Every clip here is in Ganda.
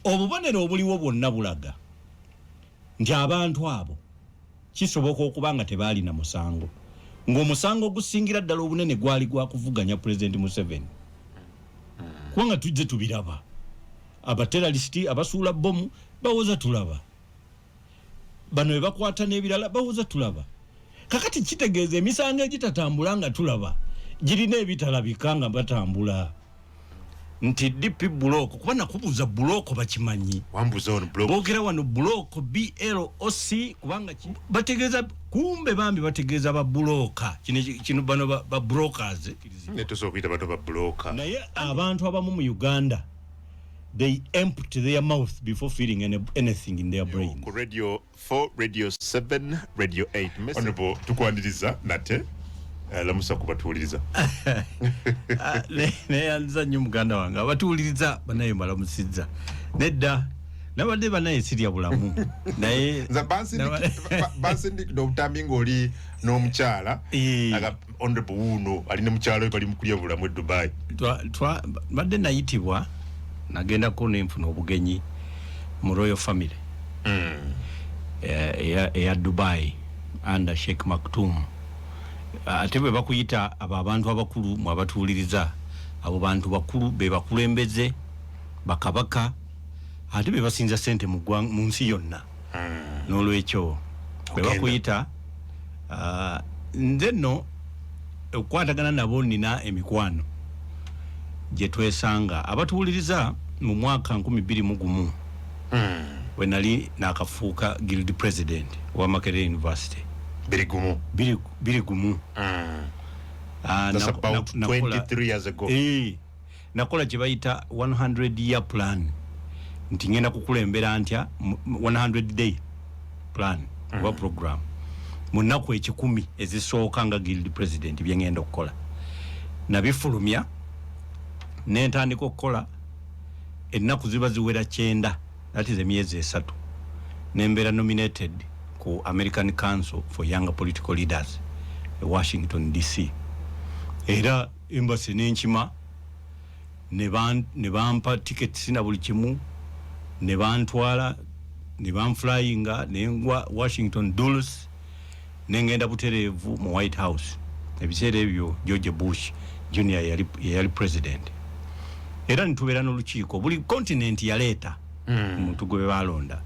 Obubonero obuliwo bwonna bulaga nti abantu abo kisoboka okuba nga tebaalina musango, ng'omusango ogusingira ddala obunene gwali gwa kuvuganya Pulezidenti Museveni, kubanga tujje tubiraba, abateralisiti abasuula bbomu bawoza tulaba, bano be bakwata n'ebirala bawoza tulaba. Kakati kitegeeza emisango egitatambula nga tulaba girina ebitalabika nga batambula nti DP block, kuba nakubuuza block bakimanyi, boogera wano block BLOC, kubanga bategeeza kumbe bambi bategeeza ba bloka kino bano ba brokers. Naye abantu abamu mu Uganda, they empty their mouth before feeling anything in their brain. Ku Radio 4, Radio 7, Radio 8. Honorable, tukwaniriza nate. Lamusa kubatuwuliriza. Neyanza nnyo muganda wange. Abatuwuliriza banaye mbalamusizza. Nedda nabadde banaye sirya bulamu naye. Bansindikidde obutambi ng'oli n'omukyala. Aga Honorable wuuno ali ne mukyala we bali mu kulya bulamu e Dubai. Badde nayitibwa, nagendako nenfuna obugenyi mu royal family eya Dubai under Sheikh Maktoum. Ate bwe bakuyita abo abantu abakulu, mwe abatuwuliriza, abo bantu bakulu be bakulembeze bakabaka, ate be basinza sente mu nsi yonna. N'olwekyo bwe bakuyita, nze nno okukwatagana nabo nina emikwano gye twesanga. Abatuwuliriza, mu mwaka 2001 bwe nali nakafuuka guild president wa Makerere University. 2001. 2001. That's about 23 years ago. Nakola kye bayita 100 year plan, nti ngenda kukulembera ntya 100 day plan oba program mu nnaku 100 ezisooka nga guild president, byengenda okukola. Nabifulumya nentandika okukola. Ennaku ziba ziwera 90, that is emyezi 3, nembeera nominated ku American Council for Young Political Leaders e Washington DC, era embassy nenkima ne bampa tickets na buli kimu, ne bantwala ne banflyinga nengwa Washington Dulles, nengenda butereevu mu White House. Ebiseera ebyo George Bush Junior yali president, era nitubeera n'olukiiko. Buli continent yaleeta omuntu gwe balonda.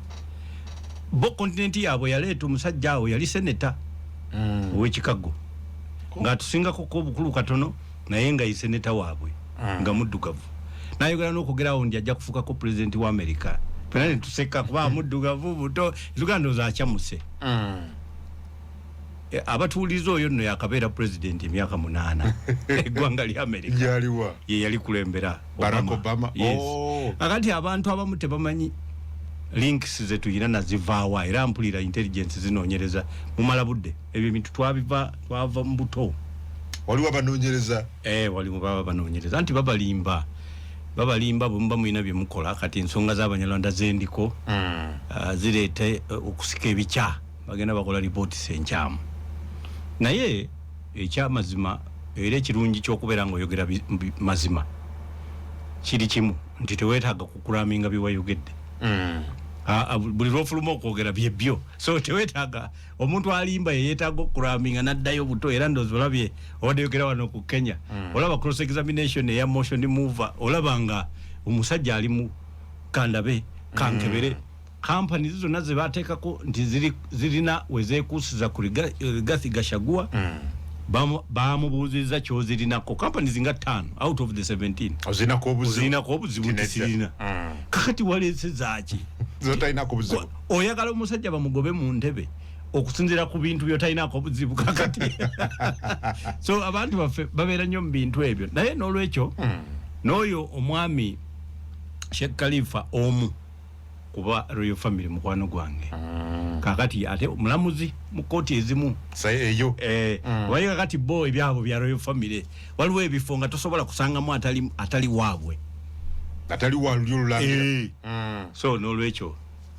Bo continent yaabwe yaleeta omusajja awo yali seneta ow'e Chicago, ng'atusingako ko obukulu katono, naye nga ye seneta waabwe, nga muddugavu. Nayogera n'okwogerawo nti ajja kufuukako pulezidenti wa America. Fena netuseka kuba muddugavu buto, tugamba ndowooza akyamuse. Abatuwuliriza, oyo nno yakabeera pulezidenti emyaka 8 eggwanga lya America. Yaliwa? Ye yali kulembera. Barack Obama. Yes. Oh. Kakati abantu abamu tebamanyi links zetuyina nazivaawa, era mpulira intelligence zinoonyereza mumala budde. Ebyo ebintu twabiva, twava mu buto. Waliwo abanoonyereza? Waliwo baba banoonyereza nti babalimba, babalimba bwe muba mulina bye mukola. Kati ensonga z'Abanyarwanda zendiko zireeta okusika ebikya, bagenda bakola ripooti enkyamu. Naye ekyamazima era ekirungi kyokubeera nga oyogera mazima kiri kimu, nti teweetaaga kukulaminga byewayogedde. Buli lwofuluma okwogera byebyo, so teweetaaga. Omuntu alimba yeyeetaaga okukulaminga naddayo buto. Era ndowooza olabye obadde yogera wano ku Kenya, olaba cross examination eya motion mover, olaba nga omusajja ali mu kandabe kankebere. Kampani zonna ze bateekako nti zirina wezeekuusiza ku Rigathi Gachagua, bamubuuzizza kyozirinako kampani zinga ttaano out of the 17. Ozinako obuzibu? Ozirinako obuzibu? Nti sirina. Kakati waleese zaaki? Zotalinako buzibu. Oyagala omusajja bamugobe mu ntebe okusinziira ku bintu byotalinako obuzibu. Kakati so abantu baffe babeera nnyo mu bintu ebyo. Naye n'olwekyo n'oyo omwami Sheikh Khalifa, omu kuba royal family, mukwano gwange. Kakati ate mulamuzi mu kooti ezimu. Eyo. Waye kakati bo ebyabo bya royal family, waliwo ebifo nga tosobola kusangamu atali waabwe. Atali wa lulyo olulangira. So n'olwekyo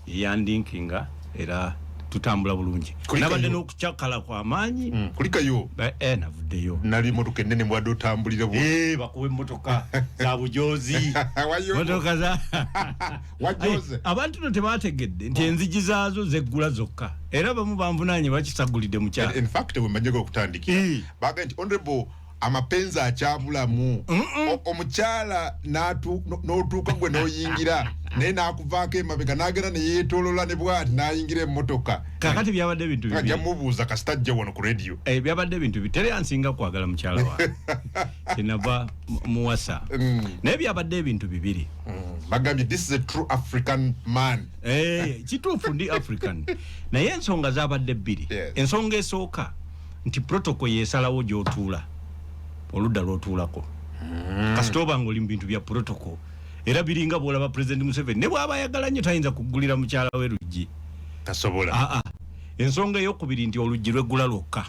yandinkinga era Tutambula bulungi. Nabadde n'okukyakala kw'amaanyi. Kulikayo. Navuddeyo. Nali motoka ennene mwadde otambulira. Bakuwa emmotoka za bujozi, motoka za wajoze. Abantu no tebategedde nti enzigi zaazo zeggula zokka, era bamu banvunaanye bakisagulidde mukyalo. In fact, we manyega okutandikira, bagambye nti honorable amapenzi akyabulamu. Omukyala n'otuuka gwe n'oyingira, naye n'akuvaako emabega n'agenda neyeetolola ne bwati n'ayingira emmotoka. Kakati byabadde bintu Ajja bibiri. Mubuuza kasita ajja wano ku radio. Byabadde bintu bibiri. Teri ansinga kwagala mukyala wange, kyenava muwasa. Naye byabadde ebintu bibiri. Bagambye this is a true African man. Kituufu ndi African, naye ensonga zabadde bbiri. Ensonga esooka nti protocol yesalawo gy'otuula, oludda lw'otuulako. Kasita oba nga oli mu bintu bya protocol, era biringa bw'olaba President Museveni, ne bw'aba ayagala nnyo tayinza kuggulira mukyala we luggi. Tasobola. Aa, ensonga eyokubiri nti oluggi lweggula lwokka.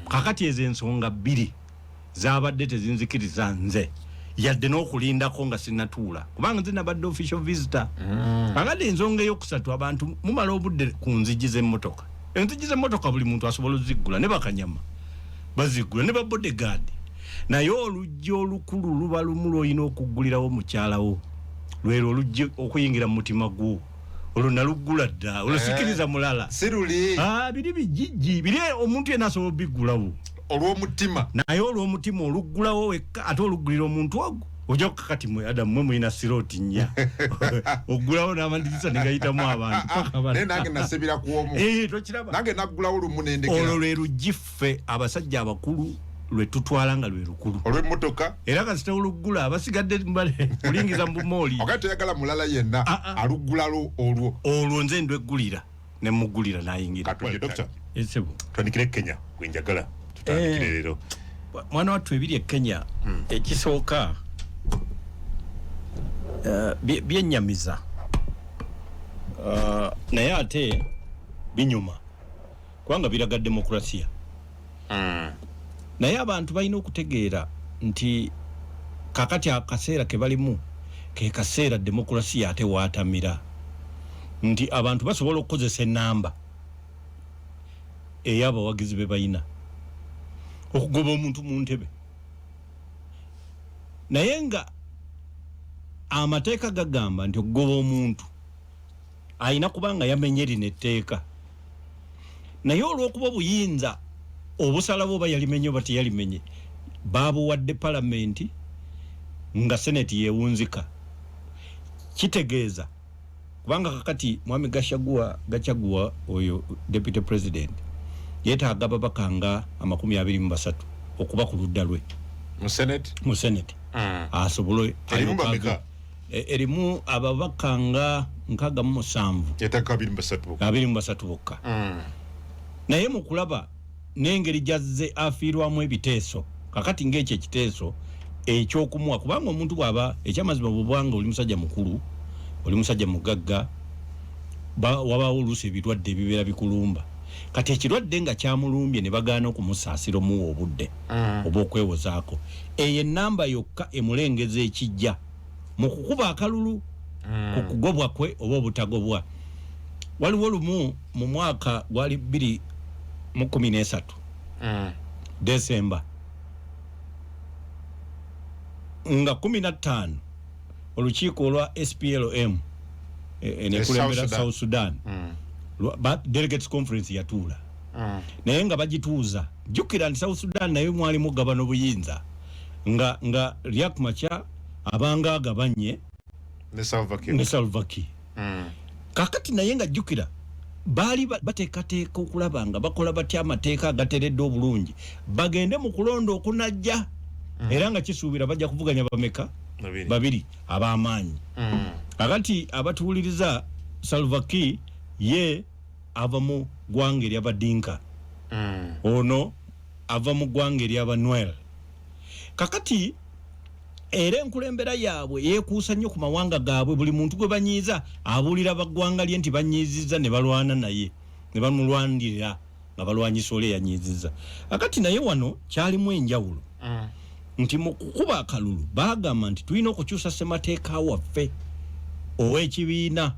Kakati ezo ensonga bbiri zabadde tezinzikiriza nze yadde n'okulindako nga sinnatuula, kubanga nze nabadde official visitor. Kakati ensonga eyokusatu, abantu mumala obudde ku nzigi z'emmotoka. Enzigi z'emmotoka buli muntu asobola oziggula, ne bakanyama baziggula, ne babodyguard, naye oluggi olukulu luba lumu lwolina okuggulirawo mukyalawo, lwero oluggi okuyingira mu mutima gwo. Olwo naluggula dda, olwo sikiriza mulala. Si luli. Ah, biri bijijji biri, omuntu yenna asobola obiggulawo. Olw'omutima. Naye olw'omutima oluggulawo wekka, ate oluggulira omuntu ogwo ojja kukakati mwe Adamu, mwe mulina slot nnya, oggulawo n'amadirisa ne gayitamu abantu paka bano. Naye nange nasibira ku omu. Tokiraba? Nange naggulawo lumu nendekera. Olwo lwe luggi ffe abasajja abakulu lwe tutwala nga lwe lukulu. Olw'emmotoka. Era kasita oluggula, abasigadde kulingiza mu bumooli. Wakati toyagala mulala yenna. Ah, ah. Aluggulalo olwo. Olwo nze ndweggulira ne muggulira n'ayingira. Katujje, doctor. Esebo. Tutandikire Kenya, gwenjagala tutandikire leero. Mwana wattu, ebiri e Kenya, ekisooka byennyamiza, naye ate binyuma kubanga biraga demokrasiya. Naye abantu balina okutegeera nti kakati akaseera ke balimu ke kaseera demokrasiya ate waatamira, nti abantu basobola okukozesa enamba ey'abawagizi be balina okugoba omuntu mu ntebe, naye nga amateeka gagamba nti okugoba omuntu ayina kuba nga yamenye lino etteeka. Naye olw'okuba obuyinza obusalawo oba yalimenye oba teyalimenye babuwadde palamenti, nga seneti yewunzika, kitegeeza kubanga kakati mwami Gachagua, Gachagua oyo deputy president, yeetaaga ababaka nga 23 okuba ku ludda lwe. Mu senate. Mu senate asobole. Erimu bameka? Erimu ababaka nga 67. Yetaka 23 bokka. 23 bokka. Naye mu kulaba n'engeri gyazze afiirwamu ebiteeso, kakati ng'ekyo ekiteeso ekyokumuwa, kubanga omuntu bw'aba ekyamazima bwobanga oli musajja mukulu, oli musajja mugagga, wabaawo oluusi ebirwadde ebibeera bikulumba. Kati ekirwadde nga kyamulumbye ne bagaana okumusaasira, omuwa obudde oba okwewozaako, eyo enamba yokka emulengeza ekijja mu kukuba akalulu ku kugobwa kwe oba obutagobwa. Waliwo lumu mu mwaka gwali 2013 Desemba nga 15, olukiiko olwa SPLM nekulembera South Sudan. South Sudan Delegates Conference yatuula, naye nga bagituuza, jjukira nti South Sudan naye mwalimu gabana obuyinza, nga Riek Machar abanga agabanye ne Salva Kiir. Ne Salva Kiir. Kakati naye nga jjukira baali bateekateeka okulaba nga bakola batya amateeka agateredde obulungi bagende mu kulonda okunajja, era nga kisuubira bajja kuvuganya bameka? Babiri. Babiri ab'amaanyi. Kakati abatuwuliriza, Salva Kiir ye ava mu ggwanga eryabadinka, ono ava mu ggwanga eryabanuer. Kakati era enkulembera yaabwe yeekuusa nnyo ku mawanga gaabwe. Buli muntu gwe banyiiza abuulira baggwanga lye nti banyiizizza, ne balwana naye ne bamulwanirira nga balwanyisa oli eyanyiizizza. Akati naye wano kyalimu enjawulo nti mu kukuba akalulu baagamba nti tulina okukyusa ssemateeka waffe ow'ekibiina,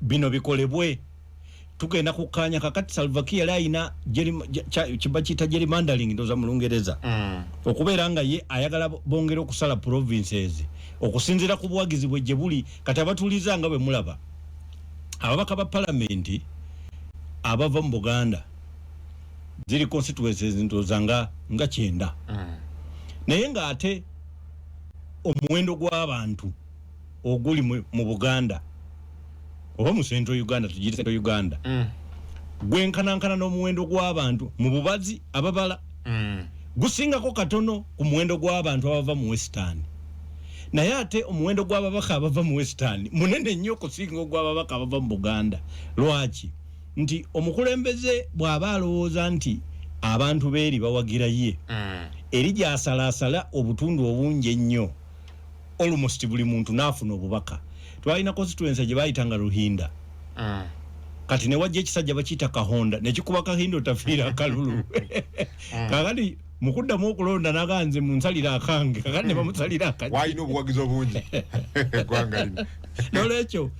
bino bikolebwe. Tugenda kukkaanya. Kakati Salva Kiir yali ayina kiba kiyita gerrymandering, ndowooza mu Lungereza, okubeera nga ye ayagala bongere okusala provinces okusinziira ku buwagizi bwe gye buli. Kati abatuuliza, nga bwe mulaba, ababaka ba palamenti abava mu Buganda ziri constituencies ndowooza nga 90, naye ng'ate omuwendo gw'abantu oguli mu Buganda oba mu Central Uganda, tugiyite Central Uganda, gwenkanankana n'omuwendo gw'abantu mu bubazi ababala, gusingako katono ku muwendo gw'abantu abava mu Western. Naye ate omuwendo gw'ababaka abava mu Western munene nnyo okusinga ogw'ababaka abava mu Buganda. Lwaki? Nti omukulembeze bw'aba alowooza nti abantu beeri bawagira ye, eri gyasalaasala obutundu obungi ennyo, almost buli muntu n'afuna obubaka. Twalina constituency gye bayitanga Ruhinda. Kati ne wajja ekisajja bakiyita Kahonda, nekikuba Kahinda otafiira akalulu. Kakati mukuddamu okulonda naganze munsalira akange, kakati ne bamusalira akajja. Walina obuwagizi obungi eggwanga lino. Nolwekyo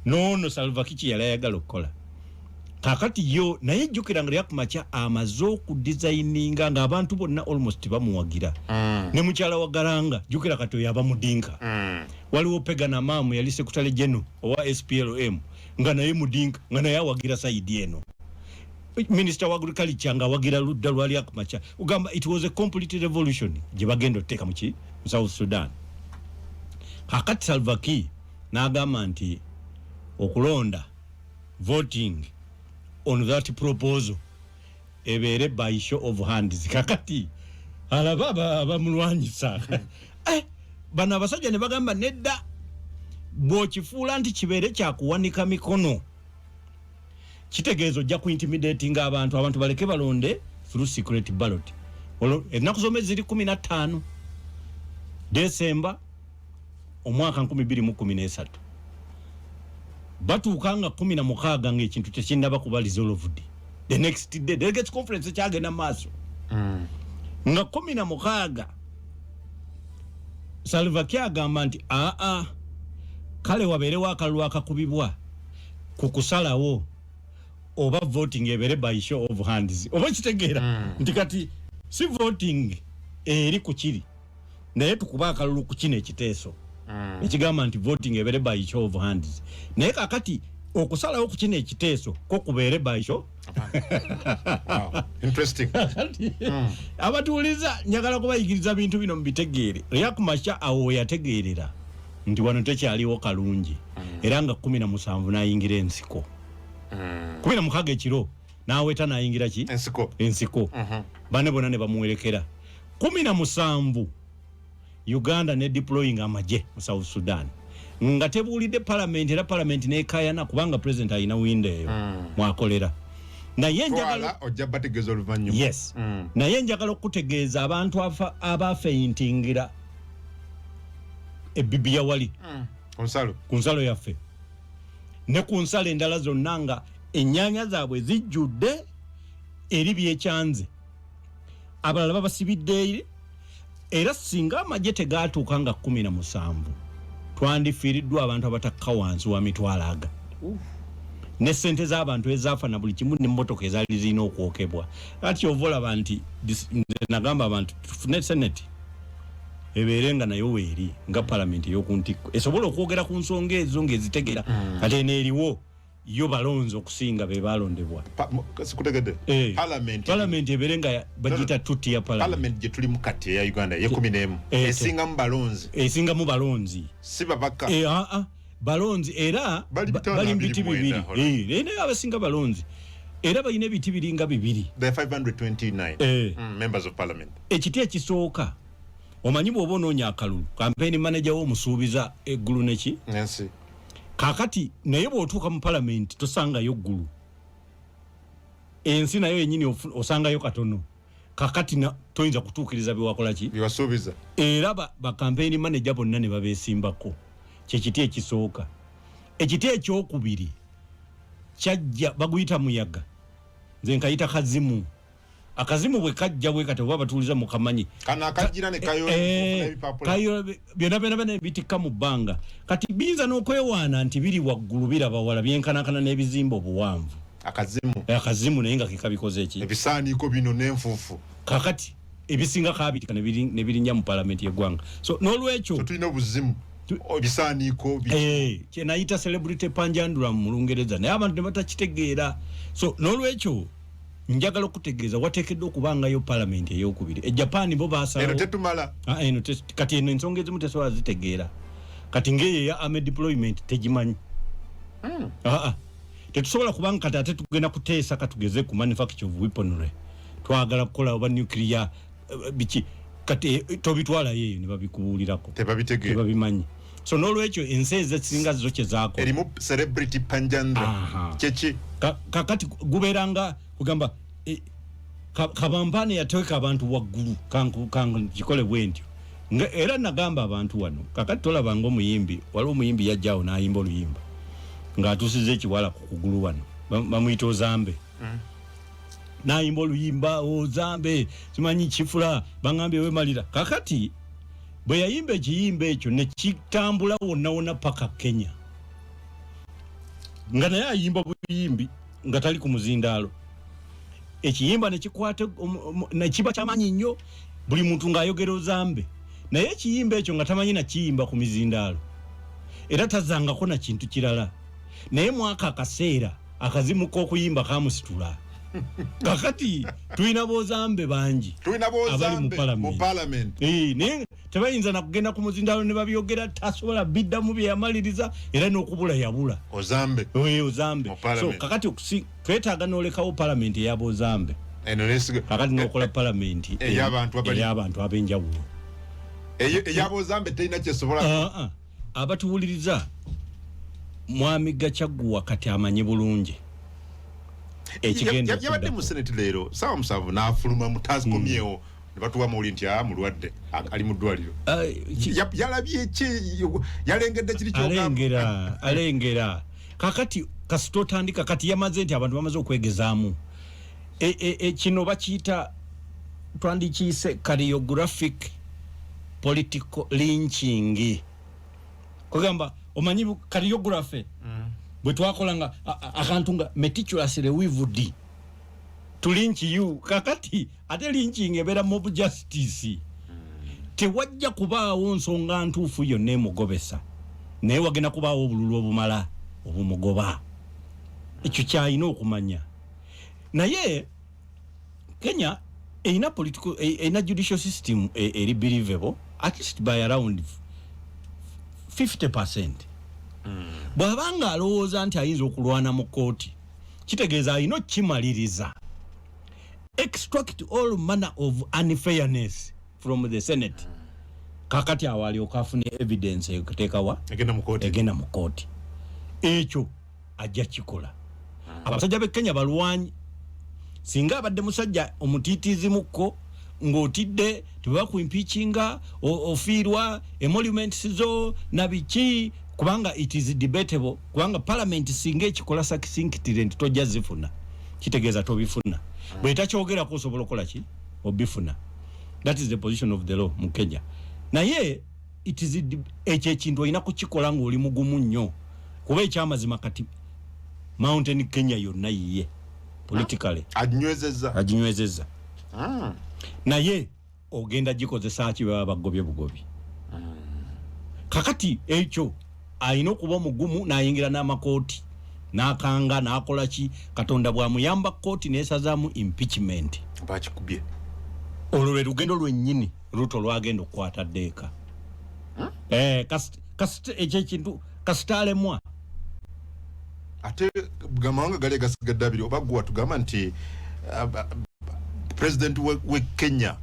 noono Salva Kiir yali ayagala okukola kakati yo, naye jjukira nga Riek Machar amaze okudesigninga ng'abantu bonna almost bamuwagira, ne mukyala wa Garang. Jjukira kati oyo aba Mudinka. Waliwo Pagan Amum, yali secretary general owa SPLM, nga naye Mudinka, nga naye awagira side eno. Minister wa agriculture nga awagira ludda lwa Riek Machar. Ugamba it was a complete revolution gye bagenda otuteeka muki mu South Sudan. Kakati Salva Kiir n'agamba nti okulonda, voting on that proposal, ebeere by show of hands. Kakati alaba abamulwanyisa, bano abasajja ne bagamba nedda, bw'okifuula nti kibeere kyakuwanika mikono, kitegeeza ojja ku intimidatinga abantu, abantu baleke balonde through secret ballot. Olwo ennaku z'omwezi ziri 15 Desemba omwaka 2013. Batuuka nga 16 ngaekintu tekinnaba kuba resolved. The next day delegates conference ekyagenda maaso. Nga 16 Salva Kiir agamba nti aa, kale wabeerewo akalulu akakubibwa ku kusalawo oba voting ebeere by show of hands. Oba kitegeera nti kati si voting eri ku kiri, naye tukuba akalulu ku kino ekiteeso ekigamba nti voting ebeere by show of hands, naye kakati okusalawo ku kino ekiteeso ko kubeere by show. Wow. Interesting. Kati abatuuliza, njagala kubayigiriza bintu bino mubitegeere. Riek Machar awo we yategeerera nti wano tekyaliwo kalungi, era nga 17 n'ayingira ensiko. 16 ekiro n'aweta n'ayingira ki? Ensiko. Ensiko. Bane bonna ne bamuwerekera. 17 Uganda ne deploying amagye mu South Sudan nga tebuulidde parliament, era parliament nekayana kubanga president alina window eyo mwakolera. Naye njagala Twala ojja bategeeza oluvannyuma. Yes. Naye njagala okutegeeza abantu abafeintingira ebibiya wali Ku nsalo. Ku nsalo yaffe ne ku nsalo endala zonna, nga ennyanya zaabwe zijjudde eri byekyanze, abalala babasibidde eri. Era singa amagye tegaatuuka nga 17, twandifiiriddwa abantu abatakka wansi wa mitwalo aga, ne sente z'abantu ezaafa na buli kimu, nemmotoka ezaali zirina okwokebwa. Kati ova olaba nti nze nagamba abantu tufune senate ebeere nga nayo weeri nga palamenti ey'okuntikko, esobola okwogera ku nsonga ezo ng'ezitegera. Kati eno eriwo yo balonzi okusinga be balondebwa. Sikutegedde. Parliament. Parliament ebeere nga bagiyita tuti ya parliament. Parliament gye tulimu kati eya Uganda eyekumi n'emu esingamu balonzi. Esingamu balonzi. Si babaka. Eh, ah, ah, balonzi era Bali 529, bali mu biti 2. Naye abasinga balonzi, era balina ebiti biringa 2. The 529 members of parliament. Ekiti ekisooka, omanyi bw'oba onoonya akalulu, campaign manager w'omusuubiza eggulu neki? Ensi. Kakati naye bw'otuuka mu palamenti tosangayo ggulu, ensi nayo yenyini osangayo katono. Kakati toyinza kutuukiriza byewakola ki? Byewasuubiza. Era ba campaign manager bonna ne babeesimbako. Kyekiti ekisooka. Ekiti ekyokubiri kyajja baguyita muyaga, nze nkayita kazimu. Akazimu bwe kajja bwe kati, oba batuuliza mukamanyi. Kano akajjira ne kayola ebipapula. Byonna byonna byonna bitikka mu bbanga. Kati biyinza n'okwewaana nti biri waggulu, biraba wala, byenkanankana n'ebizimbe obuwanvu. Akazimu. Akazimu, naye nga kekabikoze eki? Ebisaaniiko bino n'enfuufu. Kakati ebisinga kabitika nebirinnya mu palamenti yeggwanga. So n'olwekyo So tulina obuzimu, ebisaaniiko. Kyenayita celebrity panjandrum mu Lungereza, naye abantu ne batakitegeera. So n'olwekyo njagala okutegeeza, wateekeddwa okubangayo palamenti eyokubiri. E Japan bo Eno basalawo. Tetumala. Ah, eno kati eno ensonga ezimu tesobola zitegeera. Kati ngaeyo eya army deployment tegimanyi. Ah, ah. Tetusobola, kubanga kati ate tugenda kuteesa, katugeze ku manufacture of weaponry, twagala kukola oba nuclear, biki. Kati tobitwalayo eyo ne babikubuulirako. Tebabitegeera. Tebabimanyi. So n'olwekyo ensi ezisinga zo kyezakola Erimu celebrity panjandra. Kyeki? Kakati gubeera nga kugamba kabampaane yateeka abantu waggulu. Kankikole bwe ntyo. Era nagamba abantu wano, kakati tolabanga omuyimbi, waliwo omuyimbi yajjaawo n'ayimba oluyimba ng'atuusiza ekiwala ku kugulu wano, bamuyita Ozambe. N'ayimba oluyimba Ozambe, simanyi kifula baŋambye wemalira. Kakati bwe yayimba ekiyimba ekyo ne kitambula wonna wonna paka Kenya, nga naye ayimba buyimbi nga tali ku muzindaalo. Ekiyimba nekikwata nekiba kyamaanyi nnyo, buli muntu ng'ayogera Ozambe, naye ekiyimba ekyo nga tamanyi nakiyimba ku mizindaalo, era tazangako na kintu kirala. Naye mwaka akaseera akazimu k'okuyimba kamusitula. Kakati tulina bozambe bangi Tulina abali mu bozambe mu parliament. parliament. Naye tebayinza nakugenda ku muzindaalo ne babyogera, tasobola biddamu byeyamaliriza, era n'okubula yabula. Ozambe. Ozambe. Mu So parliament. kakati twetaaga n'olekawo palamenti eyabozambe. Eno nesiga. Kakati n'okola palamenti Ey'abantu ey'abantu ab'enjawulo. Eyabozambe terina kyesobola. Ah, ah. Abatuwuliriza, mwami Gachagua kati amanyi bulungi ekigenda Yabadde mu okuddako. Senate leero saawa 7, n'afuluma mu tazikomyewo ne batuwa mawuli nti a mulwadde, ali mu ddwaliro. Ah, Yalabye ki? Yalengedde kiri kyogamba? Alengera, alengera. Kakati kasita otandika, kati yamaze nti abantu bamaze okwegezaamu. Kino bakiyita, twandikiyise choreographic political lynching. Kugamba omanyi choreography bwe twakolanga akantu nga meticulously weaved to lynch you. Kakati ate lynching ebeera mob justice. Tewajja kubaawo nsonga ntuufu yonna emugobesa, naye wagenda kubaawo obululu obumala obumugoba. Ekyo kyalina okumanya. Naye Kenya erina political, erina judicial system eri believable at least by around 50%. Bw'abanga alowooza nti ayinza okulwana mu kooti, kitegeeza alina okukimaliriza, extract all manner of unfairness from the Senate. Kakati awo alyoka afune evidence ekuteekawa Egenda mu kooti. Egenda mu kooti. Ekyo ajja kikola. Abasajja b'e Kenya balwanyi. Singa abadde musajja omutiitiizimukko ng'otidde tebakuimpeachinga, ofiirwa emoluments zo na biki, kubanga it is debatable, kubanga parliament singa ekikola succinctly nti tojja zifuna, kitegeeza tobifuna. Bwetakyogerako osobola okukola ki obifuna. That is the position of the law mu Kenya. Naye it is ekyo ekintu olina kukikola ng'oli mugumu nnyo, kuba ekyamazima kati Mountain Kenya yonna yiye politically. Aginywezezza. Aginywezezza. Naye ogenda gikozesa ki? Baba bagobye bugobi. Kakati ekyo alina okuba omugumu n'ayingira n'amakooti n'akanga n'akola ki. Katonda bw'amuyamba kooti n'esazaamu impeachment, Bakikubye. Olwo lwe lugendo lwennyini Ruto lwagenda okukwata ddeeka. Ekyo ekintu kasita alemwa. Ate gamawanga gali agasigadde abiri, oba gwe watugamba nti president we Kenya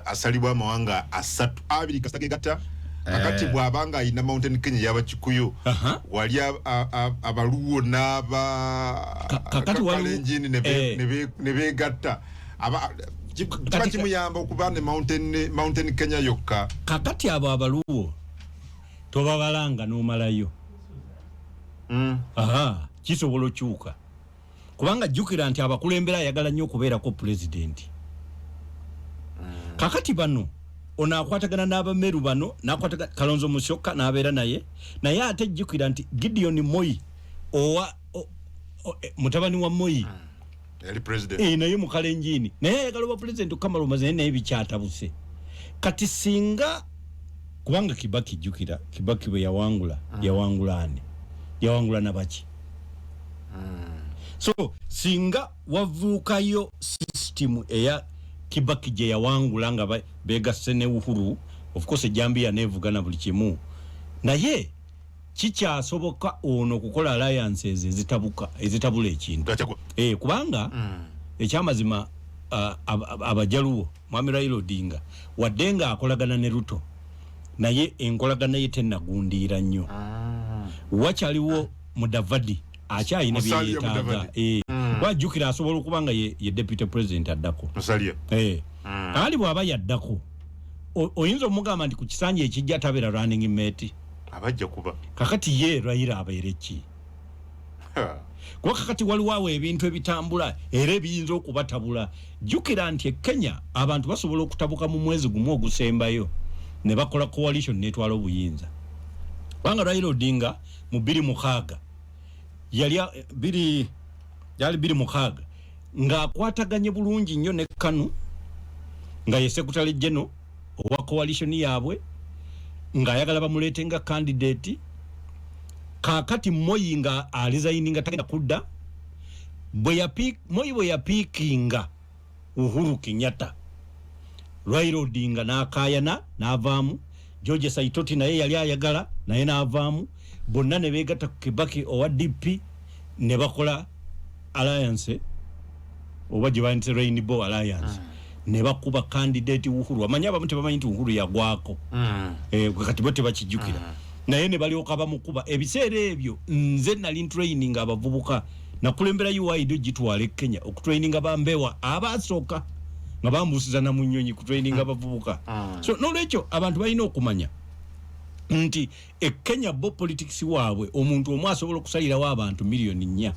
asalibwa amawanga asatu, abiri kasita gegatta. Kakati bw'abanga ayina Mountain Kenya y'Abakikuyu, wali Abaluwo n'aba Kakati Kalenjin ne beegatta, kiba kimuyamba okuba ne Mountain Kenya yokka. Kakati abo Abaluwo tobabalanga n'omalayo. Aha, kisobola okyuka, kubanga jjukira nti abakulembera ayagala nnyo okubeerako pulezidenti. Kakati bano ono akwatagana n'Abameru bano, nakwatagana Kalonzo Musyoka n'abeera naye. Naye ate jjukira nti Gideon Moi owa Mutabani wa Moi yali president. Naye mukalenjini, naye ayagala oba president okukamala omaze, naye bikyatabuse kati. Singa kubanga Kibaki, jjukira Kibaki bwe yawangula, yawangula ani? Yawangula nabaki? So singa wavuukayo system eya Kibaki gye yawangula nga begasse ne Uhuru, of course ejambiya nevugana buli kimu, naye kikyasoboka ono okukola alliances ezitabuka, ezitabula ekintu. Gachagua. Kubanga ekyamazima abajaluwo, mwami Raila Odinga wadde nga akolagana ne Ruto, naye enkolagana ye tenagundiira nnyo. Wakyaliwo Mudavadi akyayina Musalia byeyetaaga. Mudavadi. Wajjukira asobola okuba nga ye deputy president addako. Musalia. Ali bw'aba yaddako, oyinza omugamba nti ku kisanja ekijja tabeera running mate? Abajja kuba. Kakati ye Raila abeere ki? Kuba kakati waliwo awo ebintu ebitambula era ebiyinza okubatabula. Jjukira nti e Kenya abantu basobola okutabuka mu mwezi gumu ogusembayo ne bakola coalition netwala obuyinza, kubanga Raila Odinga mu 2006 yali biri yali 2006 ng'akwataganye bulungi nnyo ne KANU, nga ye secretary general owa coalition yaabwe, ng'ayagala bamuleete nga candidate. Kaakati Moi nga aresigninga, tagenda kudda. Moi bwe yapickinga Uhuru Kenyatta, Raila Odinga n'akaayana n'avaamu. George Saitoti naye yali ayagala, naye n'avaamu. Bonna ne beegatta ku Kibaki owa DP ne bakola alliance oba gye bayita Rainbow Alliance, ne bakuba candidate Uhuru. Amanyi abamu tebamanyi nti Uhuru yagwako. Kati bo tebakijjukira, naye ne balyoka bamukuba. Ebiseera ebyo nze nali training abavubuka, nakulembera UYD gitwala e Kenya okutraininga bambewa abasooka, nga bambuusiza na mu nnyonyi kutraininga abavubuka. So nolwekyo abantu balina okumanya nti e Kenya bo politics waabwe, omuntu omu asobola okusalirawo abantu 4 million. Ne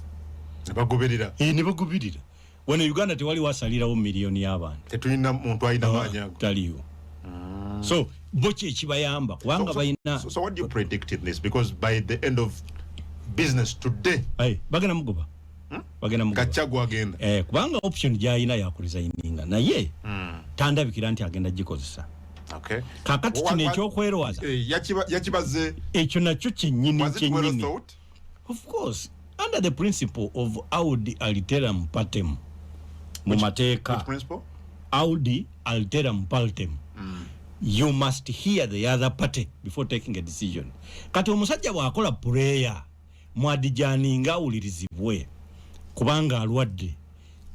bagoberera. Ne bagubirira. Wano e Uganda tewali wasalirawo miliyoni y'abantu. Tetulina muntu alina maanyi ago. Taliyo. So bo kyekibayamba kubanga balina. So what do you predict in this? Because by the end of business today, Aye, bagenda mugoba, bagenda mugoba. Gachagua agenda. Kubanga option gyalina yakuresigninga, naye tandabikira nti agenda gikozesa. Kakati kino ekyokwerwaza, Yakibaze. Ekyo nakyo kyennyini. Was it well Kyennyini. thought? Of course, under the principle of audi alteram partem mu mateeka. Which principle? Audi alteram partem, you must hear the other party before taking a decision. Kati omusajja bw'akola prayer mwadijaaninga awulirizibwe kubanga alwadde,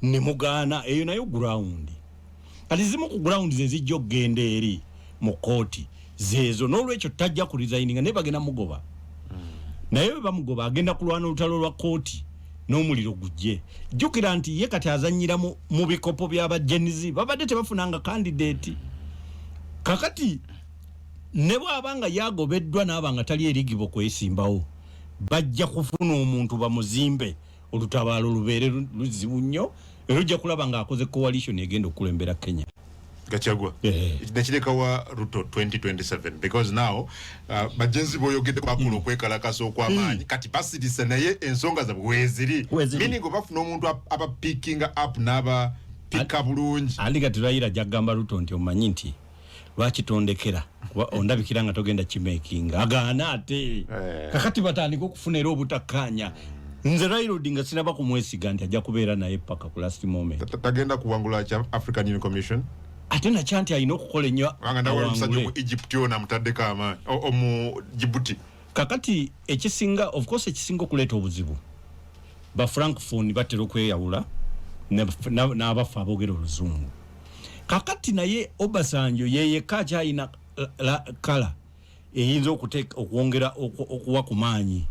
ne mugaana, eyo nayo ground. Kati zimu ku ground ze zijja okugenda eri mu kooti zeezo. N'olwekyo tajja kuresigninga, naye bagenda mugoba. Naye bwe bamugoba, agenda kulwana olutalo lwa kooti n'omuliro gujje. Jjukira nti ye kati azanyira mu bikopo by'aba Gen Z babadde tebafunanga candidate. Kakati ne bw'aba nga yagobeddwa n'aba nga tali eligible kwesimbawo, bajja kufuna omuntu bamuzimbe, olutabaalo lubeere luzibu nnyo, era ojja kulaba ng'akoze coalition egenda okukulembera Kenya. Gachagua. Nekireka wa Ruto 2027, because now ba Gen Z boyogedde bakola okwekalakasa okw'amaanyi, kati basirise, naye ensonga zaabwe weeziri. Weeziri. Meaning bafuna omuntu abapickinga up n'abapicka bulungi. Andi kati Raila jagamba Ruto nti omanyi nti lwaki tondekera, kuba ondabikira nga togenda kimakinga, agaana ate. Kakati batandika okufuna era obutakkaanya. Nze Raila Odinga sinaba kumwesiga nti ajja kubeera naye paka ku last moment. Tagenda kuwangula kya African Union Commission. Ate nakya nti alina okukola ennyo kubanga ndabona omusajja awangule. omu Egypt ono amutaddeko amaanyi, omu Djibouti. Kakati ekisinga, of course, ekisinga okuleeta obuzibu, ba francophone batera okweyawula n'abaffe aboogera oluzungu. Kakati naye Obasanjo yeyekka akyalina kala eyinza okwongera okuwa ku maanyi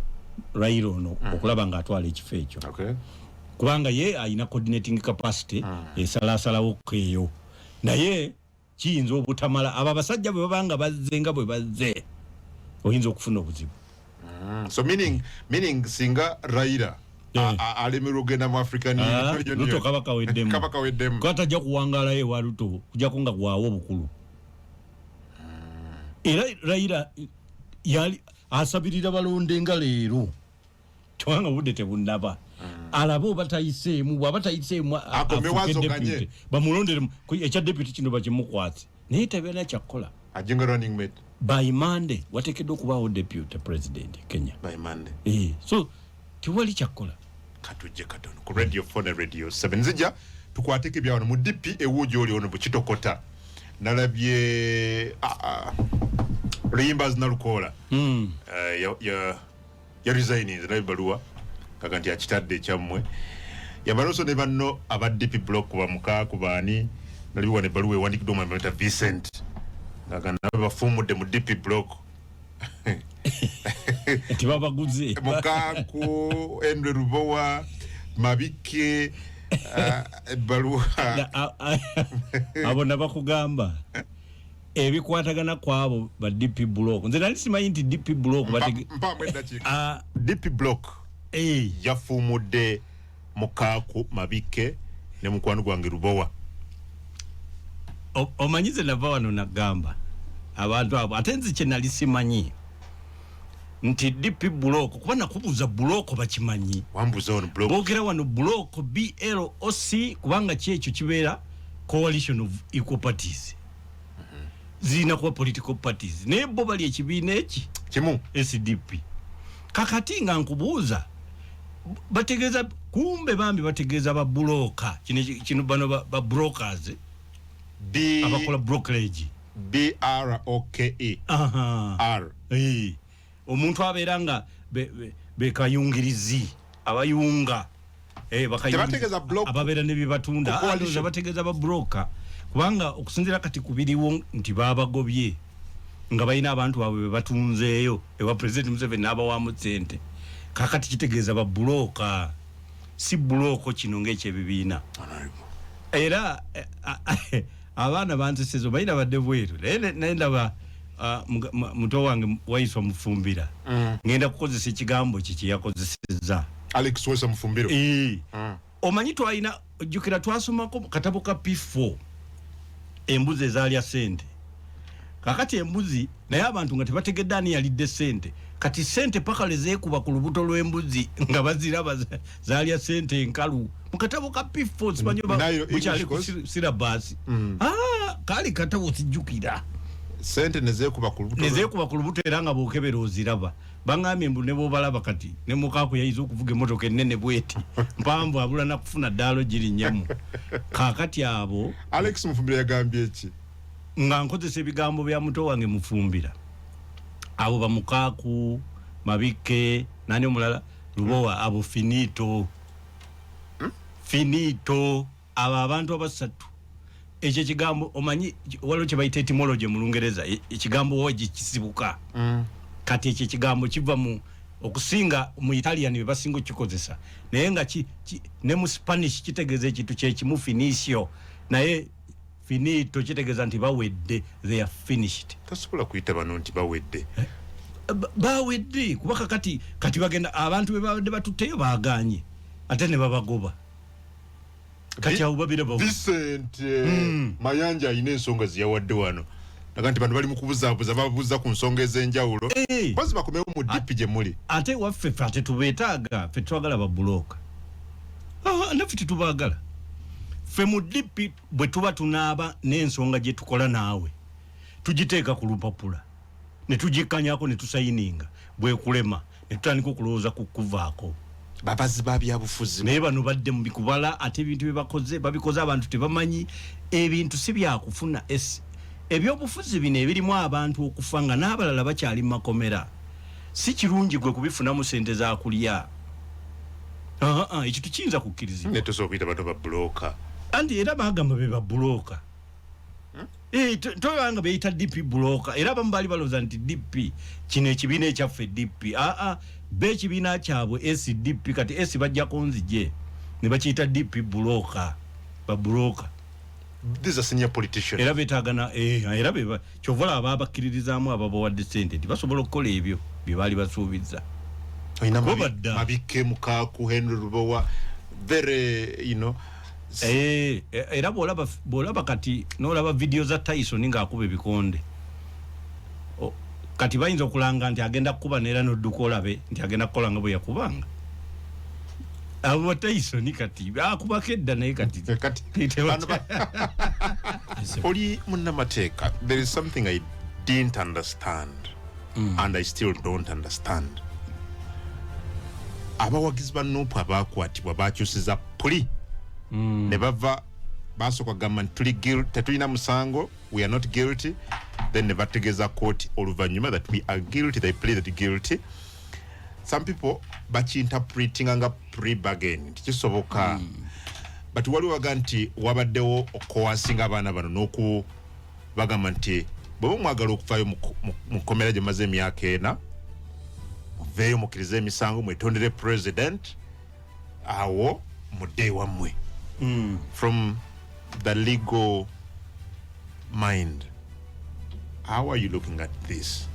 Raila ono okulaba ng'atwala ekifo ekyo, kubanga ye alina coordinating capacity, esalaasalawo eyo, naye kiyinza obutamala. Abo abasajja bwe baba nga bazze nga bwe bazze, oyinza okufuna obuzibu. So meaning singa Raila alemerwa okugenda mu African Union, Ruto kaba kaweddemu. Kaba kaweddemu. Kuba tajja kuwangaalayo ewa Ruto kujjako nga gwawa obukulu. Era Raila yali asabirira balonde nga leero, kubanga obudde tebunnaba. Alabe oba tayiseemu, bw'aba tayiseemu Akomewo afuuke azoganye. deputy. Bamulondere ekya deputy kino bakimukwate, naye tabeera kyakkola. Ajinga running mate. By Monday wateekeddwa okubaawo deputy president e Kenya. By Monday. So tewali kyakkola. Katujje katono ku Radio 4 ne Radio 7. Nzija tukwateko ebyawano mu DP ewuugi oli ono bwekitokota. Nalabye Luyimbazi Nalukoola ya resigninze naye ebbaluwa kaga nti akitadde ekyammwe. Yabaloso ne banno aba DP block bamukaaku baani, nalabye wano ebbaluwa ewandikiddwa omwami bamuyita Vincent, nga nabo bafuumudde mu DP block. Nti babaguze. Mukaaku, Henry Lubowa, Mabike, ebbaluwa. Abo nabakugamba ebikwatagana kwabo ba DP block. Nze nali simanyi nti DP block Mpaamu eddakiika. DP block yafuumudde Mukaaku, Mabike ne mukwano gwange Lubowa. Omanyi ze nava wano nagamba abantu abo, ate nze kye nali simanyi nti DP block, kuba nakubuuza block bakimanyi. Wambuuza wano block. Boogera wano block, BLOC, kubanga kyekyo kibeera coalition of equal parties, zirina kuba political parties, naye bo bali ekibiina eki kimu. SDP. Kakati nga nkubuuza bategeeza, kumbe bambi bategeeza ba broker. Kino bano ba brokers B abakola brokerage. B R O K E R. Omuntu abeera nga bekayungirizi abayunga. Tebategeeza block ababeera ne byebatunda. ku coalition. Ndowooza bategeeza ba broker, kubanga okusinziira kati ku biriwo nti babagobye nga balina abantu baabwe be batunzeeyo ewa President Museveni n'abawamu sente. Kakati kitegeeza ba broker, si block kino ng'ekyebibiina. Era abaana bansesezo balina badde bweru, naye ndaba muto wange Waiswa Mufumbira, ngenda kukozesa ekigambo kye kyeyakozesezza. Alex Waiswa Mufumbiro. Omanyi twalina, jjukira twasomako katabo ka P4, embuzi ezaalya sente. Kakati embuzi, naye abantu nga tebategedde ani yalidde sente. Kati sente paka lezeekuba ku lubuto lw'embuzi nga baziraba zaalya sente enkalu mu katabo ka P4. Simanyi oba Nayo English bukyali ku course? Syllabus. Kaali katabo, sijjukira. Sente nezeekuba ku lubuto. Nezeekuba ku lubuto, era nga bwokebera oziraba. Baŋŋambye mbu ne bwobalaba kati ne mukaaku yayiza okuvuga emmotoka ennene bweti mpanvu, abula nakufuna ddaalo girinnyamu. Kaakati abo Alex Mufumbiro yagambye ki? Nga nkozesa ebigambo bya muto wange Mufumbira, abo bamukaaku, Mabike, nani omulala, Lubowa, abo finito, finito. Abo abantu abasatu, ekyo ekigambo omanyi waliwo kye bayita etymology mu Lungereza, ekigambo wa gikisibuka. Kati ekyo ekigambo kiva mu okusinga mu Italian bye basinga okukikozesa, naye nga ne mu Spanish kitegeeza ekintu kyekimu, finitio. Naye finito kitegeeza nti bawedde, they are finished. Tosobola kuyita bano nti bawedde. Bawedde, kuba kakati kati bagenda, abantu be babadde batutteyo baganye ate ne babagoba. Kati awo babira bawe. Vincent Mayanja alina ensonga zeyawadde wano, naga nti bano bali mu kubuzaabuza, babuuza ku nsonga ez'enjawulo. Mpozi bakomewo mu DP gye muli. Ate waffe ffe ate tubeetaaga, ffe twagala babulooka. Naffe tetubaagala. Ffe mu DP bwe tuba tunaaba n'ensonga gye tukola naawe, tugiteeka ku lupapula ne tugikkanyako ne tusayininga. Bwekulema ne tutandika okulowooza ku kuvaako. Babazi ba byabufuzi. Naye bano badde mu bikubala, ate ebintu bye bakoze babikoze abantu tebamanyi. Ebintu si byakufuna. Ebyobufuzi bino ebirimu abantu okufa nga n'abalala bakyali mu makomera, si kirungi gwe kubifunamu sente za kulya. Ekyo tekiyinza kukkirizibwa. Ne tosobola kuyita bano babulooka. Anti era bagamba be babulooka. Tolaba nga beyita DP broker, era abamu baali balowooza nti DP kino ekibiina ekyaffe DP. Aa, be ekibiina kyabwe SDP, kati S bajjako nzije ne bakiyita DP broker, babulooka. These are senior politicians. Era beetagana era kyova olaba babakkiririzaamu ababawadde sente nti basobola okukola ebyo bye baali basuubizza. Olina Bo badda. Mabike, Mukaaku, Henry Lubowa, very Era bw'olaba kati n'olaba vidiyo za Tyson ng'akuba ebikonde, kati bayinza okulanga nti agenda kukuba, neera n'odduka olabe nti agenda kukola nga bwe yakubanga. Abo ba Tyson kati akubako edda, naye kati Kati oli munnamateeka. There is something I didn't understand and I still don't understand. Abawagizi ba NUP abakwatibwa bakyusiza plea ne bava basooka kugamba nti tuli tetulina musango, we are not guilty, then ne bategeeza kooti oluvannyuma that we are guilty. They pleaded guilty. Some people bakiinterpretinga nga plea bargain nti kisoboka, but waliwo baga nti wabaddewo okucoercinga abaana bano n'oku bagamba nti bweba mwagala okuvaayo mu kkomera gye maze emyaka 4, muveeyo mukkirize emisango, mwetondere president, awo mudde ewammwe. From the legal mind, how are you looking at this?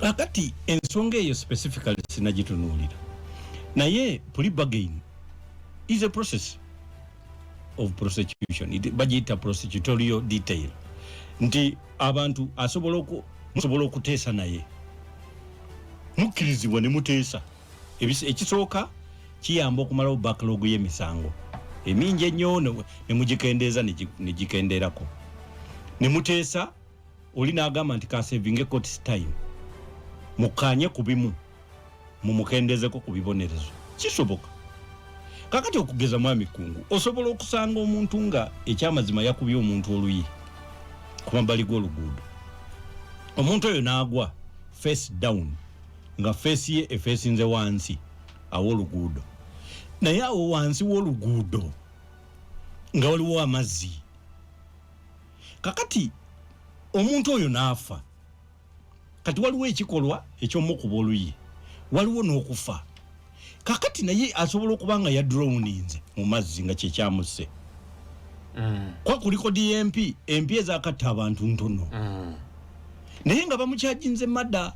Kakati ensonga eyo specifically sinagitunuulira, naye plea bargain is a process of prosecution. Bagiyita prosecutorial detail, nti abantu asobola musobola okuteesa naye, mukkirizibwa ne muteesa. Ekisooka kiyamba okumalawo backlog y'emisango emingi ennyo ne mugikendeeza, ne gikendeerako, ne muteesa. Oli n'agamba nti kasavinge court time, mukkaanye ku bimu, mumukendezeko ku bibonerezo. Kisoboka. Kakati okugeza, mwami Kungu, osobola okusanga omuntu nga ekyamazima yakubye omuntu oluyi ku mabbali g'oluguudo, omuntu oyo n'agwa face down, nga face ye efeesinze wansi aw'oluguudo, naye awo wansi w'oluguudo nga waliwo amazzi. Kakati omuntu oyo n'afa. Kati waliwo ekikolwa ekyomukuba oluyi, waliwo n'okufa. Kakati naye asobola okuba nga yadrowninze mu mazzi nga kyekyamusse. Kwa kuliko DMP empi ezakatta abantu ntono, naye nga bamucharginze murder.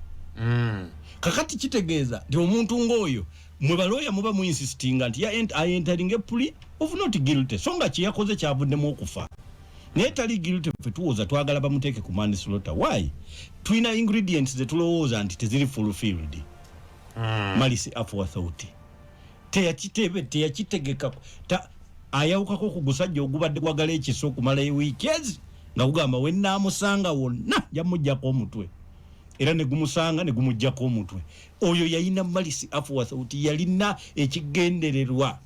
Kakati kitegeeza nti omuntu ng'oyo mwe balooya muba muinsistinga nti aenteringa plea of not guilty, so nga kyeyakoze kyavuddemu okufa, naye tali guilty. Ffe tuwooza twagala bamuteeke ku manslaughter. Why? Tulina ingredients zetulowooza nti teziri fulfilled. Malice aforethought, teyakitegeka. Ayawukako ku gusajja ogubadde gwagala ekiso okumala ewiiki ezi, nga gugamba wenaamusanga wonna jamugjako omutwe, era ne gumusanga ne gumugjako omutwe. Oyo yalina malice aforethought, yalina ekigendererwa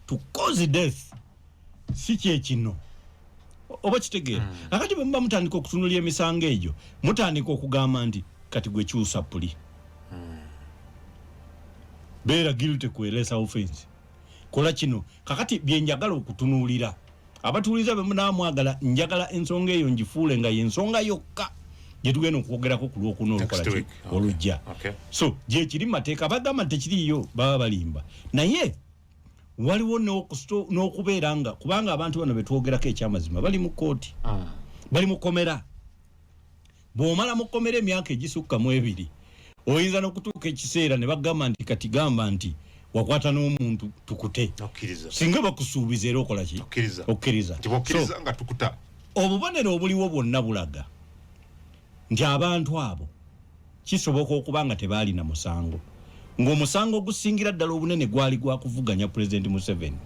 to cause death, si kyekino, oba kitegeera? Akati bwe muba mutandika okutunulya emisango egyo, mutandika okugamba nti kati gwe kyusa plea, beera guilty ku lesser offense, kola kino. Kakati byenjagala okutunuulira, abatuuliza be munaamwagala, njagala ensonga eyo ngifuule nga yensonga yokka gyetugenda okwogerako ku Lwokuna olukola ki olujja. So gyekiri mu mateeka. Bagamba nti tekiriiyo baba balimba, naye waliwo n'okubeera nga kubanga abantu bano betwogerako ekyamazima bali mu kooti, bali mu komera. Bw'omala mu kkomera emyaka egisukka mu 2, oyinza n'okutuuka ekiseera ne bagamba nti kati gamba nti wakwata n'omuntu tukute. Okkiriza. Singa bakusuubiza era okola ki? Okkiriza. Okkiriza. Nti bw'okkiriza nga tukuta. Obubonero obuliwo bwonna bulaga nti abantu abo kisoboka okuba nga tebaalina musango, ng'omusango ogusingira ddala obunene gwali gwa kuvuganya Pulezidenti Museveni.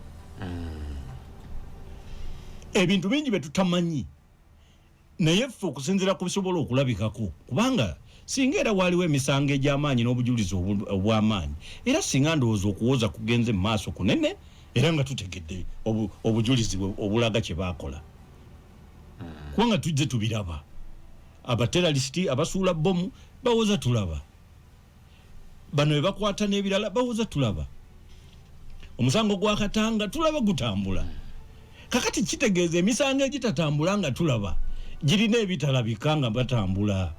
Ebintu bingi bye tutamanyi, naye ffe okusinziira ku bisobola okulabikako, kubanga singa era waaliwo emisango egy'amaanyi n'obujulizi obw'amaanyi, era singa ndowooza okuwoza kugenze mu maaso kunene, era nga tutegedde obujulizi obulaga kye baakola, kubanga tujje tubiraba. Abaterrorist abasuula bomu bawoza tulaba, bano bebakwata n'ebirala bawoza tulaba, omusango gwa Katanga tulaba gutambula. Kakati kitegeeza emisango egitatambula nga tulaba girina ebitalabika nga batambula.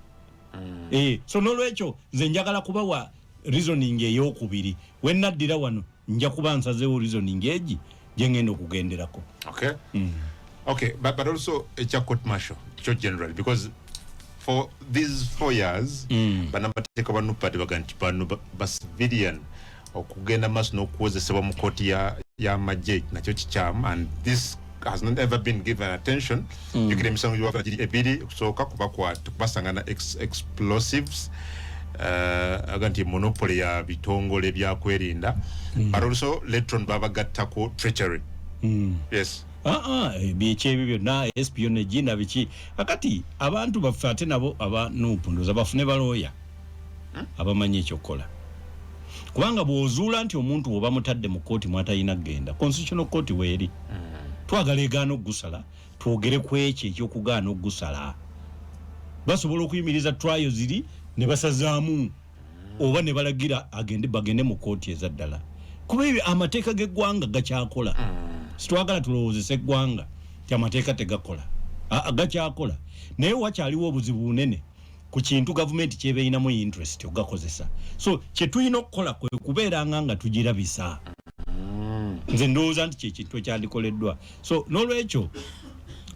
So nolwekyo nze njagala kubawa reasoning eyokubiri. Wenaddira wano nja kuba nsazeewo reasoning egi gyengenda okugenderako. Okay, but also ekya court martial kyo generally, because for these 4 years bannamateeka ba NUP baga nti bano ba civilian okugenda maaso n'okuwozesebwa mu kooti y'amagye nakyo kikyamu, and this has not ever been given attention. Jjukira emisango gyebava giri ebiri. Okusooka kubakwata kubasanga na explosives. Aga nti monopoly ya bitongole byakwerinda, but also later on babagattako treachery. Yes. Aa, biki ebyo byonna, espionage na biki. Kakati abantu baffe ate nabo aba NUP, ndowooza bafune balooya abamanyi ekyokukola, kubanga bw'ozuula nti omuntu oba mutadde mu kooti mwatalina kugenda, Constitutional Court weeri, twagala egaana okugusala, twogere ku ekyo ekyokugaana okugusala. Basobola okuyimiriza trial ziri ne basazaamu oba ne balagira agende, bagende mu kooti ezaddala, kuba ebyo amateeka g'eggwanga gakyakola. Sitwagala tulowoozesa eggwanga nti amateeka tegakola. Gakyakola, naye wakyaliwo obuzibu bunene ku kintu gavumenti kyebeeyinamu interest okugakozesa. So kyetulina okukola kwe kubeeranga nga tugirabisa. Nze ndowooza nti kyekintu ekyandikoleddwa. So n'olwekyo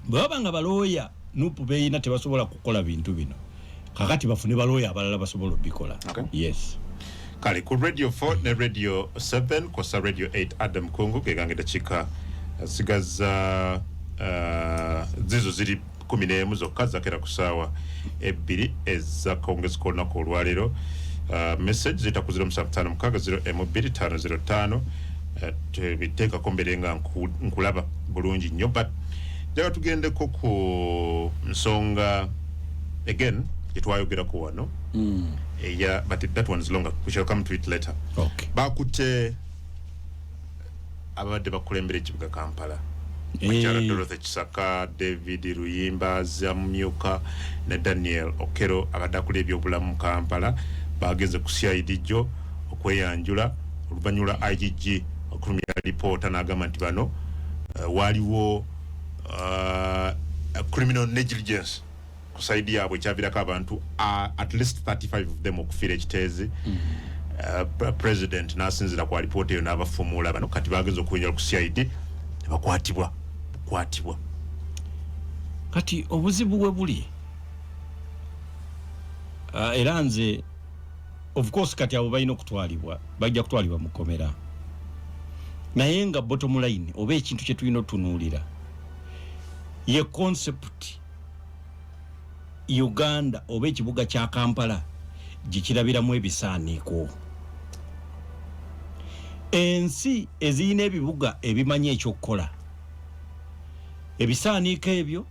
bwe baba nga balooya NUP beeyina tebasobola kukola bintu bino, kakati bafune balooya abalala basobola obikola. Okay. Yes. Kale ku Radio 4 ne Radio 7 kosa Radio 8, Adam Kungu gegange. Dakiika sigaza zizo ziri 11 zokka zakera ku saawa 2 ezakawungezi k'olunaku olwaleero. Message ziyita ku 0756 0 2 505. Biteekako mbere nga nkulaba bulungi nnyo, but njagala tugendeko ku nsonga again gyetwayogerako wano eya, but that one is longer, we shall come to it later. Okay. Bakutte ababadde bakulembera ekibuga Kampala, mukyala Dorothy Kisaka, David Luyimba Zamumyuka ne Daniel Okero abadde akola ebyobulamu mu Kampala. Bagenze ku CID jjo okweyanjula oluvannyuma lwa IGG okulumya lipoota n'agamba nti bano waaliwo criminal negligence ku side yaabwe ekyaviirako abantu at least 35 of them okufiira ekiteezi. President n'asinziira ku alipoota eyo n'abafumuula bano. Kati bagenze okwenjala ku CID ne bakwatibwa bukwatibwa. Kati obuzibu we buli, era nze of course kati abo balina okutwalibwa, bajja kutwalibwa mu kkomera, naye nga bottom line oba ekintu kye tulina otunuulira ye concept Uganda oba ekibuga kya Kampala gye kirabiramu ebisaaniiko. Ensi ezirina ebibuga ebimanyi ekyokukola, ebisaaniiko ebyo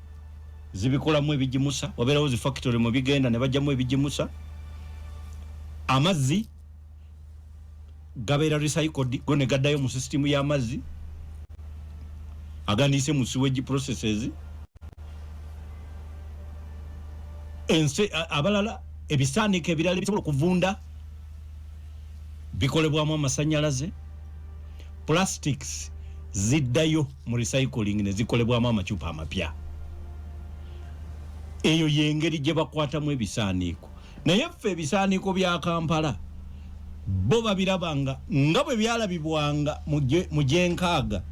zibikolamu ebigimusa, wabeerawo zi factory mwe bigenda ne bajjamu ebigimusa. Amazzi gabeera recycled, go ne gaddayo mu system y'amazzi agandiise mu sewage processes. Ensi abalala ebisaaniiko ebirala ebisobola okuvunda bikolebwamu amasanyalaze. Plastics ziddayo mu recycling ne zikolebwamu amacupa amapya. Eyo yengeri gye bakwatamu ebisaaniiko. Naye ffe ebisaaniiko bya Kampala bo babirabanga nga bwe byalabibwanga mu gyenkaaga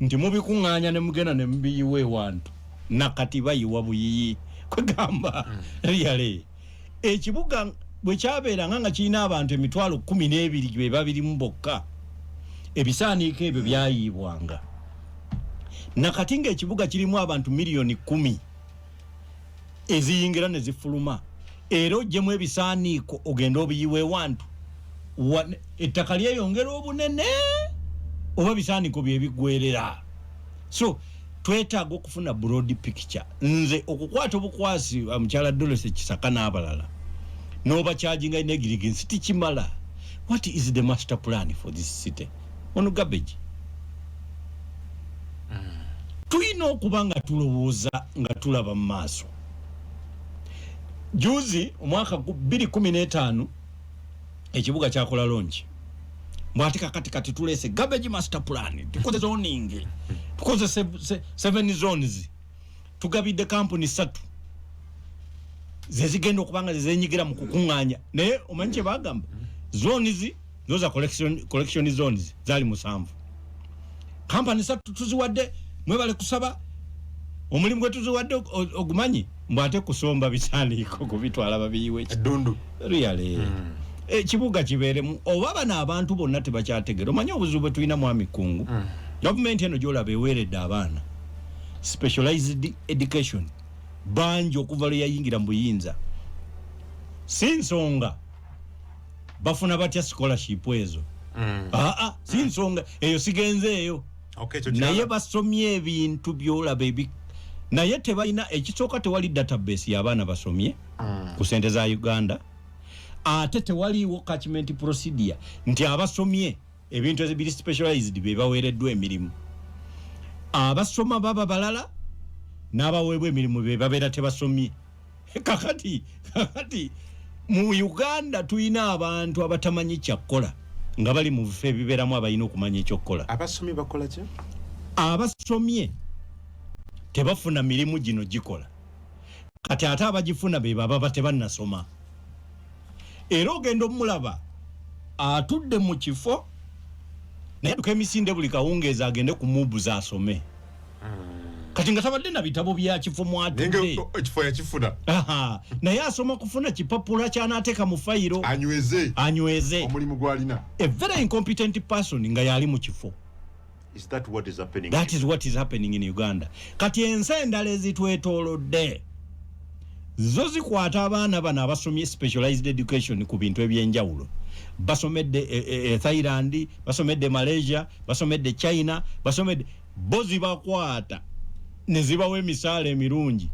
nti mubikuŋŋaanya ne mugenda ne mubiyiwa ewantu, nakati bayiwa buyiyi. Kwegamba really ekibuga bwe kyabeeranga nga kirina abantu 120,000 be babirimu bokka, ebisaaniiko ebyo byayiibwanga. Nakati ng'ekibuga kirimu abantu miliyoni 10 eziyingira ne zifuluma, era oggyemu ebisaaniiko ogende obiyiwa ewantu, ettaka lyeyongera obunene oba bisaaniiko byebiggwerera? So twetaaga okufuna broad picture. Nze okukwata obukwasi mukyala Dorothy Kisaka n'abalala n'obacharginga negligence tikimala. What is the master plan for this city on garbage? Tulina okuba nga tulowooza nga tulaba mu maaso. Juzi omwaka 2015 ekibuga kyakola launch mbwati kakati kati tulese garbage master plan, tukoze zoning, tukoze seven zones, tugabidde kampuni satu zezigenda okuba nga zezenyigira mu kukuŋŋaanya. Naye omanyi kye bagamba? Zones zo za collection zones zaali 7, kampani satu tuziwadde, mwebale kusaba. Omulimu gwe tuziwadde ogumanyi? Mbw ate kusomba bisaaniiko kubitwala babiyiwe. Eddundu. Really, ekibuga kibeeremu oba bano abantu bonna tebakyategera. Omanyi obuzibu bwe tulina, mwami Kungu? Gavumenti eno gyolaba eweeredde abaana specialized education bangi okuva lwe yayingira mu buyinza. Si nsonga bafuna batya scholarship ezo. Aa, si nsonga eyo, sigenzeeyo. Okay, ekyo kirala. Naye basomye ebintu byolaba ebi, naye tebalina ekisooka, tewali database y'abaana basomye ku sente za Uganda, ate tewaliiwo catchment procedure nti abasomye ebintu ebiri specialized be baweereddwa emirimu. Abasoma baba balala, n'abaweebwa emirimu be babeera tebasomye. Kakati mu Uganda tulina abantu abatamanyi kyakkola nga bali mu bifo ebibeeramu abalina okumanya ekyokukola. Abasomye bakola ki? Abasomye tebafuna mirimu gino gikola. Kati ate abagifuna be baba tebannasoma, era ogenda omulaba atudde mu kifo naye adduka emisinde buli kawungeezi agende ku MUBS asome, kati nga tabadde na bitabo bya kifo Naye mwatudde. nga ekifo yakifuna. Aha, naye asoma kufuna kipapula kyanateeka mu fayiro. Anyweze. Anyweze. Omulimu gwalina. A very incompetent person nga yali mu kifo. Is that what is happening? That is what is happening in Uganda. Kati ensi endala ezitwetoolodde zo zikwata abaana bano abasomye specialized education ku bintu ebyenjawulo. Basomedde Thailand, basomedde Malaysia, basomedde China, basomedde, bo zibakwata ne zibawa emisaala emirungi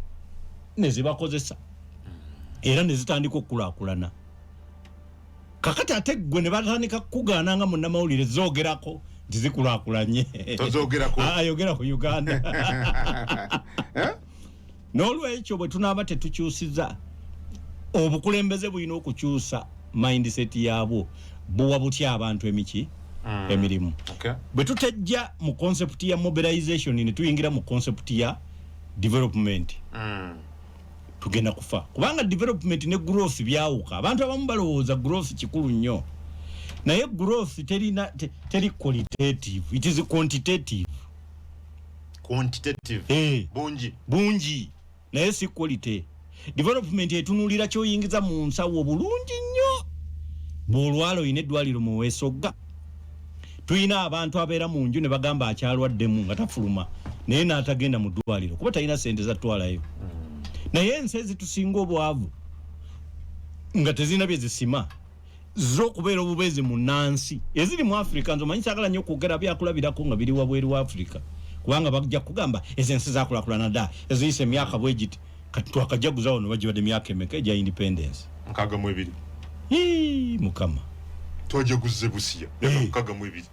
ne zibakozesa era ne zitandika okukulaakulana. Kakati ate ggwe ne batandika kukugaana nga munnamawulire zoogerako nti zikulaakulanye. Tozoogerako. Ah, ayogera ku Uganda. Eh? N'olwekyo bwe tunaaba tetukyusiza, obukulembeze bulina okukyusa mindset yaabwo. Buwa butya abantu emiki emirimu? Bwe tutejja mu concept ya mobilization ne tuyingira mu concept ya development, tugenda kufa, kubanga development ne growth byawuka. Abantu abamu balowooza growth kikulu nnyo, naye growth terina teri qualitative, it is quantitative. Quantitative. Bungi. Bungi, naye si quality. Development etunuulira kyoyingiza mu nsawo bulungi nnyo. Bw'olwala olina eddwaliro muweesogga. Tulina abantu abeera mu nju ne bagamba akyalwaddemu nga tafuluma, naye n'atagenda mu ddwaliro kuba talina sente zatwalayo. Naye ensi ezitusinga obwavu nga tezirina bye zisima zo okubeera obubeezi mu nansi eziri mu Africa. Nze omanyi saagala nnyo okwogera byakulabirako nga biri wabweru wa Africa, kubanga bajja kugamba ezo ensi zakulakulana dda, eziyisa emyaka bwe giti. Kati twakajaguza wano, bagibadde emyaka emeka egya independence? 62. Ii, Mukama. Twajaguze Busiya myaka 62.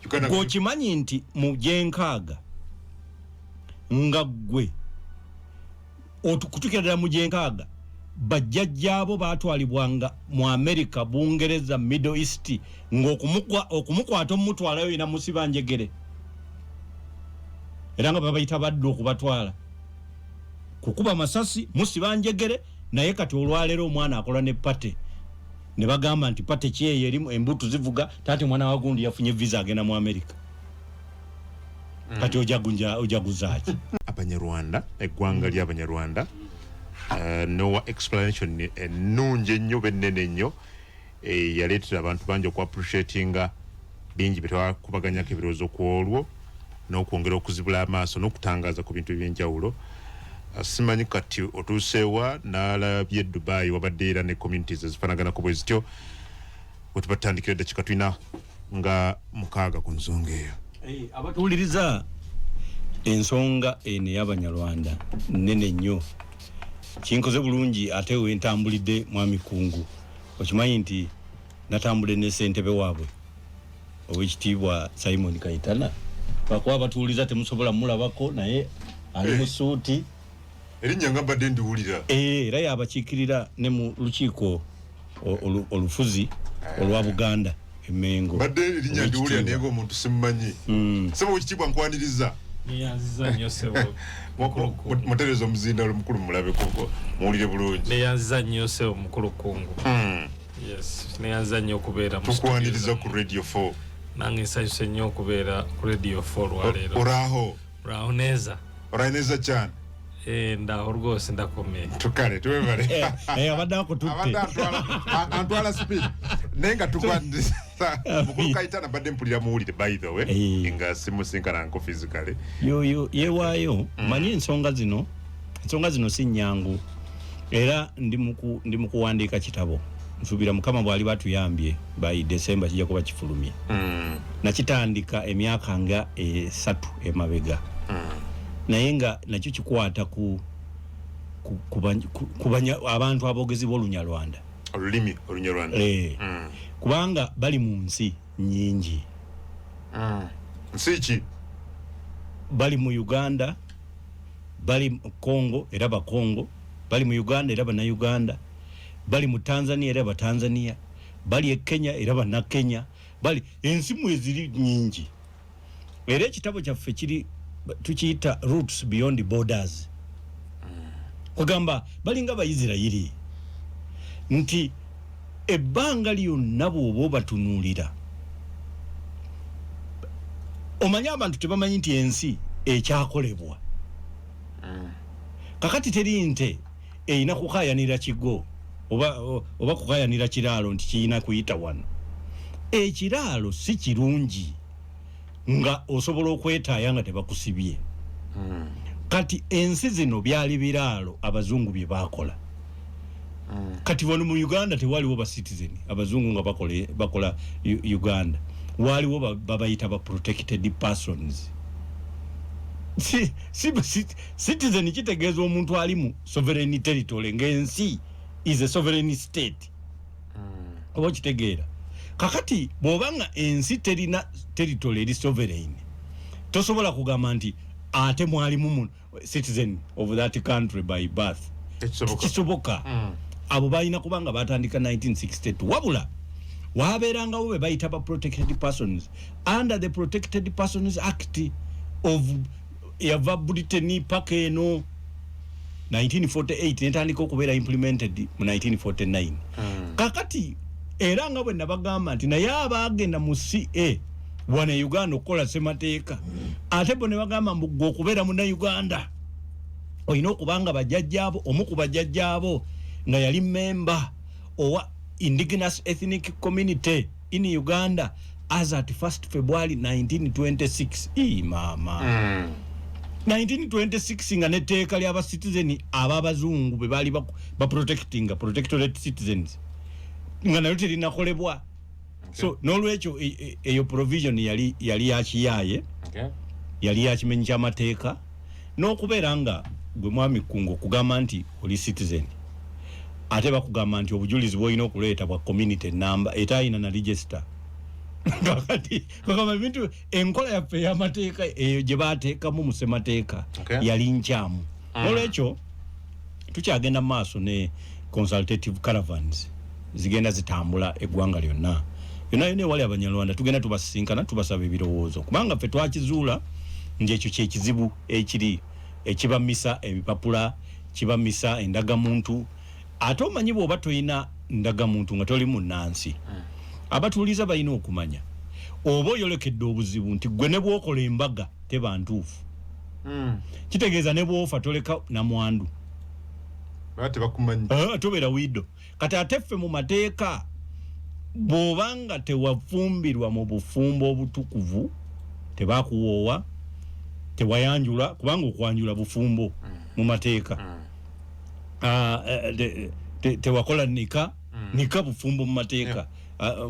Uganda. Gweokimanyi nti mu gyenkaaga nga ggwe otukutukira ddala mu gyenkaaga, bajjajjaabo baatwalibwanga mu America, Bungereza, Middle East, ng'okumukwata omumutwalayo yina musiba njegere, era nga babayita badde okubatwala kukuba masasi, musiba njegere. Naye kati olwaleero omwana akola ne party ne bagamba nti party kyeyo erimu embutu zivuga taati omwana wa gundi yafunye visa agenda mu America. Kati ojaguzaaki? Abanyarwanda, eggwanga ly'Abanyarwanda, nowa explanation ennungi ennyo bennene ennyo, yaleetera abantu bangi okuappreciatinga bingi byetwakubaganyako ebirowoozo ku olwo n'okwongera okuzibula amaaso n'okutangaaza ku bintu ebyenjawulo. Simanyi kati otuuseewa n'alabye Dubai wabadde era ne communities ezifaanaganako bwe zityo. We tuba tutandikira eddakiika tulina nga 6 ku nsonga eyo. Abatuwuliriza, ensonga eno ey'Abanyarwanda nene nnyo. Kinkoze bulungi ate wentambulidde mwami Kungu. Okimanyi nti natambudde ne ssentebe waabwe, Owekitiibwa Simon Kayitana. Bakuba abatuwuliza temusobola mulabako, naye ali mu suuti. Erinnya nga mbadde ndiwulira. Era yabakiikirira ne mu lukiiko olufuzi olwa Buganda Emengo. Mbadde erinnya ndiwulira naye ngaomuntu simumanyi. Sebo Wekitiibwa, nkwaniriza. Neyanziza nnyo, ssebo mukulu Kungu. Mutereza omuzindalo mukulu, mulabeko muwulire bulungi. Neyanziza nnyo, ssebo mukulu Kungu. Yes, neyanziza nnyo okubeera mu Tukwaniriza studio. ku Radio 4. Nange nsanyuse nnyo okubeera ku Radio 4 olwaleero. Oraho? Uraho neza. Oraho neza cyane. Eh, ndaho rwose, ndakomeye. Tukale tuwebale. Abadde akututte. Abadde antwala speed, naye nga tukwaniriza mukulu Kayitana. Mbadde mpulira muwulire, by the way, nga simusinkananko physically. Yoyo yewaayo. Manyi ensonga zino si nyangu. Era ndi mu kuwandiika kitabo, nsuubira Mukama bw'ali batuyambye by December kijja kuba kifulumye. Nakitandika emyaka nga 3 emabega, naye nga nakyo kikwata ku abantu aboogezi b'Olunyarwanda. Olulimi Olunyarwanda. Kubanga bali mu nsi nyingi. Nsi ki? Bali mu Uganda, bali mu Congo era Bakongo, bali mu Uganda era Bannayuganda, bali mu Tanzania era Batanzania, bali e Kenya era Bannakenya, bali ensi mu eziri nyingi. Era ekitabo kyaffe kiri tukiyita Roots Beyond Borders, kugamba balinga Bayisirayiri nti ebbanga lyonna bw'oba obatunuulira, omanye abantu tebamanyi nti ensi ekyakolebwa. Kakati teri nte erina kukayanira kigo oba kukayanira kiraalo nti kiyina kuyita wano. Ekiraalo si kirungi nga osobola okwetaaya nga tebakusibye. Kati ensi zino byali biraalo abazungu bye bakola. Kati wano mu Uganda tewaliwo ba citizen abazungu nga bakola Uganda. Waliwo babayita ba protected persons. Si citizen kitegeeza omuntu ali mu sovereign territory, ng'ensi is a sovereign state. Oba okitegeera? Kakati bw'oba nga ensi terina territory eri sovereign, tosobola kugamba nti ate mwalimu mu citizen of that country by birth. Tekisoboka. Kisoboka. Abo balina kubanga batandika 1962. Wabula wabeerangawo be bayita ba protected persons under the Protected Persons Act of yava Britain paka eno 1948, netandika okubeera implemented mu 1949. Kakati era nga bwe nabagamba nti naye abagenda mu ca wano e Uganda okukola semateeka, ate bo ne bagamba mbu gwe okubeera Munnauganda olina okuba nga bajjajjaabo, omu ku bajjajjaabo nga yali memba owa indigenous ethnic community in Uganda as at 1st February 1926. Ii maama, 1926 nga netteeka ly'aba citizen ab'abazungu be baali baprotectinga protectorate citizens nga nayo terinakolebwa. So n'olwekyo eyo provision yali yakiyaaye, yali yakimenyi ky'amateeka. N'okubeera nga gwe mwami Kungu okugamba nti oli citizen, ate bakugamba nti obujulizi bwolina okuleeta bwa community number etayina na register. Kakati bagamba ebintu, enkola yaffe ey'amateeka eyo gye bateekamu mu ssemateeka yali nkyamu. Olwekyo tukyagenda mu maaso ne consultative caravans, zigenda zitambula eggwanga lyonna yonna yonna ewali Abanyarwanda. Tugenda tubasisinkana, tubasaba ebirowoozo, kubanga ffe twakizuula nti ekyo kyekizibu ekiri ekibamisa ebipapula, kibamisa endagamuntu. Ate omanyi bw'oba tolina ndagamuntu nga toli munnansi, abatuuliza balina okumanya oba oyolekedde obuzibu nti gwe ne bw'okola embaga teba ntuufu. Kitegeeza ne bw'ofa toleka namwandu. Baba tebakumanyi. Ah, tobeera widow. Kati ate ffe mu mateeka, bw'obanga tewafumbirwa mu bufumbo obutukuvu, tebakuwoowa, tewayanjula, kubanga okwanjula bufumbo mu mateeka. Ah, tewakola nika, nika bufumbo mu mateeka. Ah,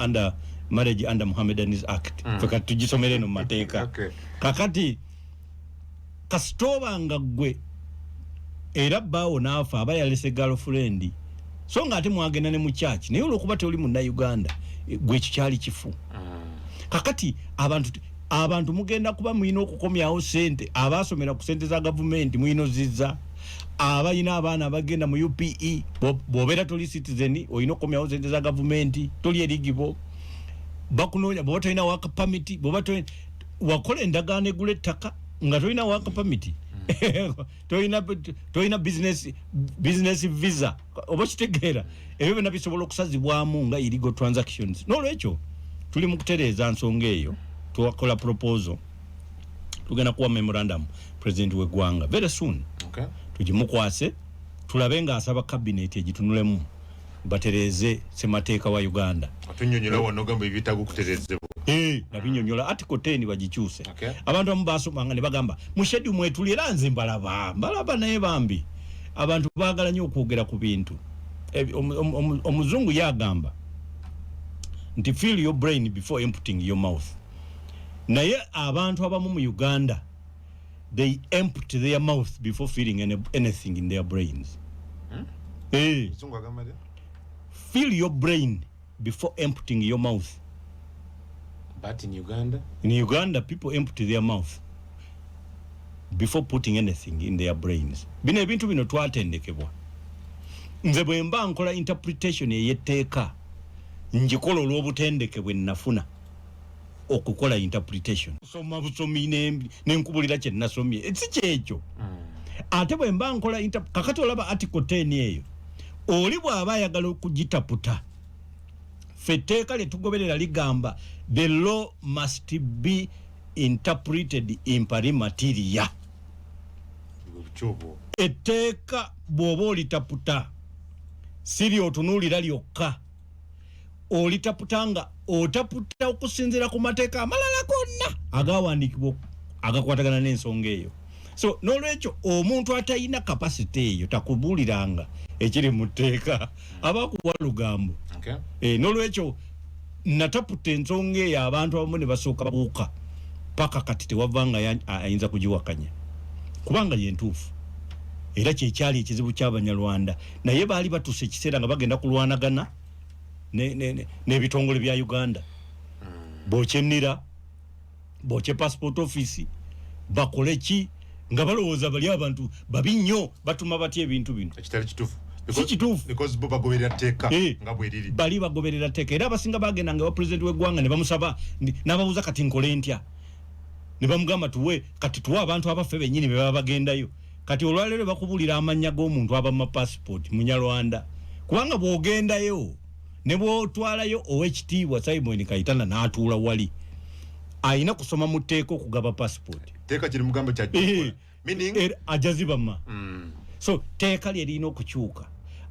under Marriage under Muhammedanis Act, ffe kati tugisomere eno mu mateeka. Kakati kasita oba nga ggwe era bbaawo n'afa, aba yalese girlfriend, so nga ate mwagenda ne mu church, naye olwokuba toli Munnauganda, gwe ekyo kyali kifu. Kakati abantu mugenda kuba mulina okukomyawo sente. Abasomera ku sente za gavumenti mulina ozizza, abalina abaana abagenda mu UPE, bw'obeera toli citizen olina okukomyawo sente za gavumenti, toli eligible, bakunoonya. Bw'oba tolina work permit, bw'oba wakola endagaano egula ettaka nga tolina work permit, tolina business visa, oba kitegeera, ebyo byonna bisobola okusazibwamu nga illegal transactions. N'olwekyo tuli mu kutereeza nsonga eyo. Twakola proposal, tugenda kuwa memorandum president w'eggwanga very soon, tugimukwase, tulabe ng'asaba cabinet egitunulemu batereeze semateeka wa Uganda. Otunyonyola wano ogamba ebyetaaga okutereezebwa. Nabinyonyola, article 10 bagikyuse. Okay. Abantu abamu basomanga ne bagamba mu schedule mwetuli, era nze mbalaba mbalaba, naye bambi. Abantu baagala nnyo okwogera ku bintu. Omuzungu yagamba nti, "Fill your brain before emptying your mouth." Naye abantu abamu mu Uganda, they empty their mouth before filling anything in their brains. Muzungu agamba atya? Fill your brain before emptying your mouth. But in Uganda? In Uganda, people empty their mouth before putting anything in their brains. Bino ebintu bino twatendekebwa. Nze bwe mba nkola interpretation ey'etteeka, njikola olw'obutendeke bwe nafuna okukola interpretation. Soma busomi nenkubulira kye nasomye, si kyekyo. Ate bwe mba nkola kakati olaba article 10 eyo, oli bw'aba ayagala okugitaputa, ffe etteeka lye tugoberera ligamba, "The law must be interpreted in pari materia." Bwe buki obwo? Etteeka bw'oba olitaputa, si lyotunuulira lyokka, olitaputa nga otaputa okusinziira ku mateeka amalala gonna agawandiikibwa agakwatagana n'ensonga eyo. So n'olwekyo omuntu atalina capacity eyo takubuuliranga ekiri mu tteeka, aba akuwa lugambo. N'olwekyo nataputa ensonga eyo, abantu abamu ne basooka babuuka, paka kati tewavanga ayinza kugiwakanya, kubanga yentuufu. Era kyekyali ekizibu ky'Abanyarwanda, naye baali batuuse ekiseera nga bagenda kulwanagana n'ebitongole bya Uganda. Bookye NIRA, bookye passport office, bakole ki, nga balowooza bali abantu babi nnyo, batuma batya ebintu bino? Ekitali kituufu. Si kituufu. Because bo bagoberera tteeka nga bweriri. Bali bagoberera tteeka, era abasinga bagendanga ewa pulezidenti w'eggwanga ne bamusaba n'ababuuza, "Kati nkole ntya?" Ne bamugamba, "Tuwe kati, tuwe abantu abaffe bennyini be baba bagendayo." Kati olwaleero bakubuulira amannya g'omuntu aba mu passport Munyarwanda, kubanga bw'ogendayo ne bw'otwalayo Owekitiibwa Simon Kayitana n'atuula wali, ayina kusoma mu tteeka okugaba passport. Tteeka kiri mugambo kya meaning Era ajazibama. So tteeka lye lirina okukyuka.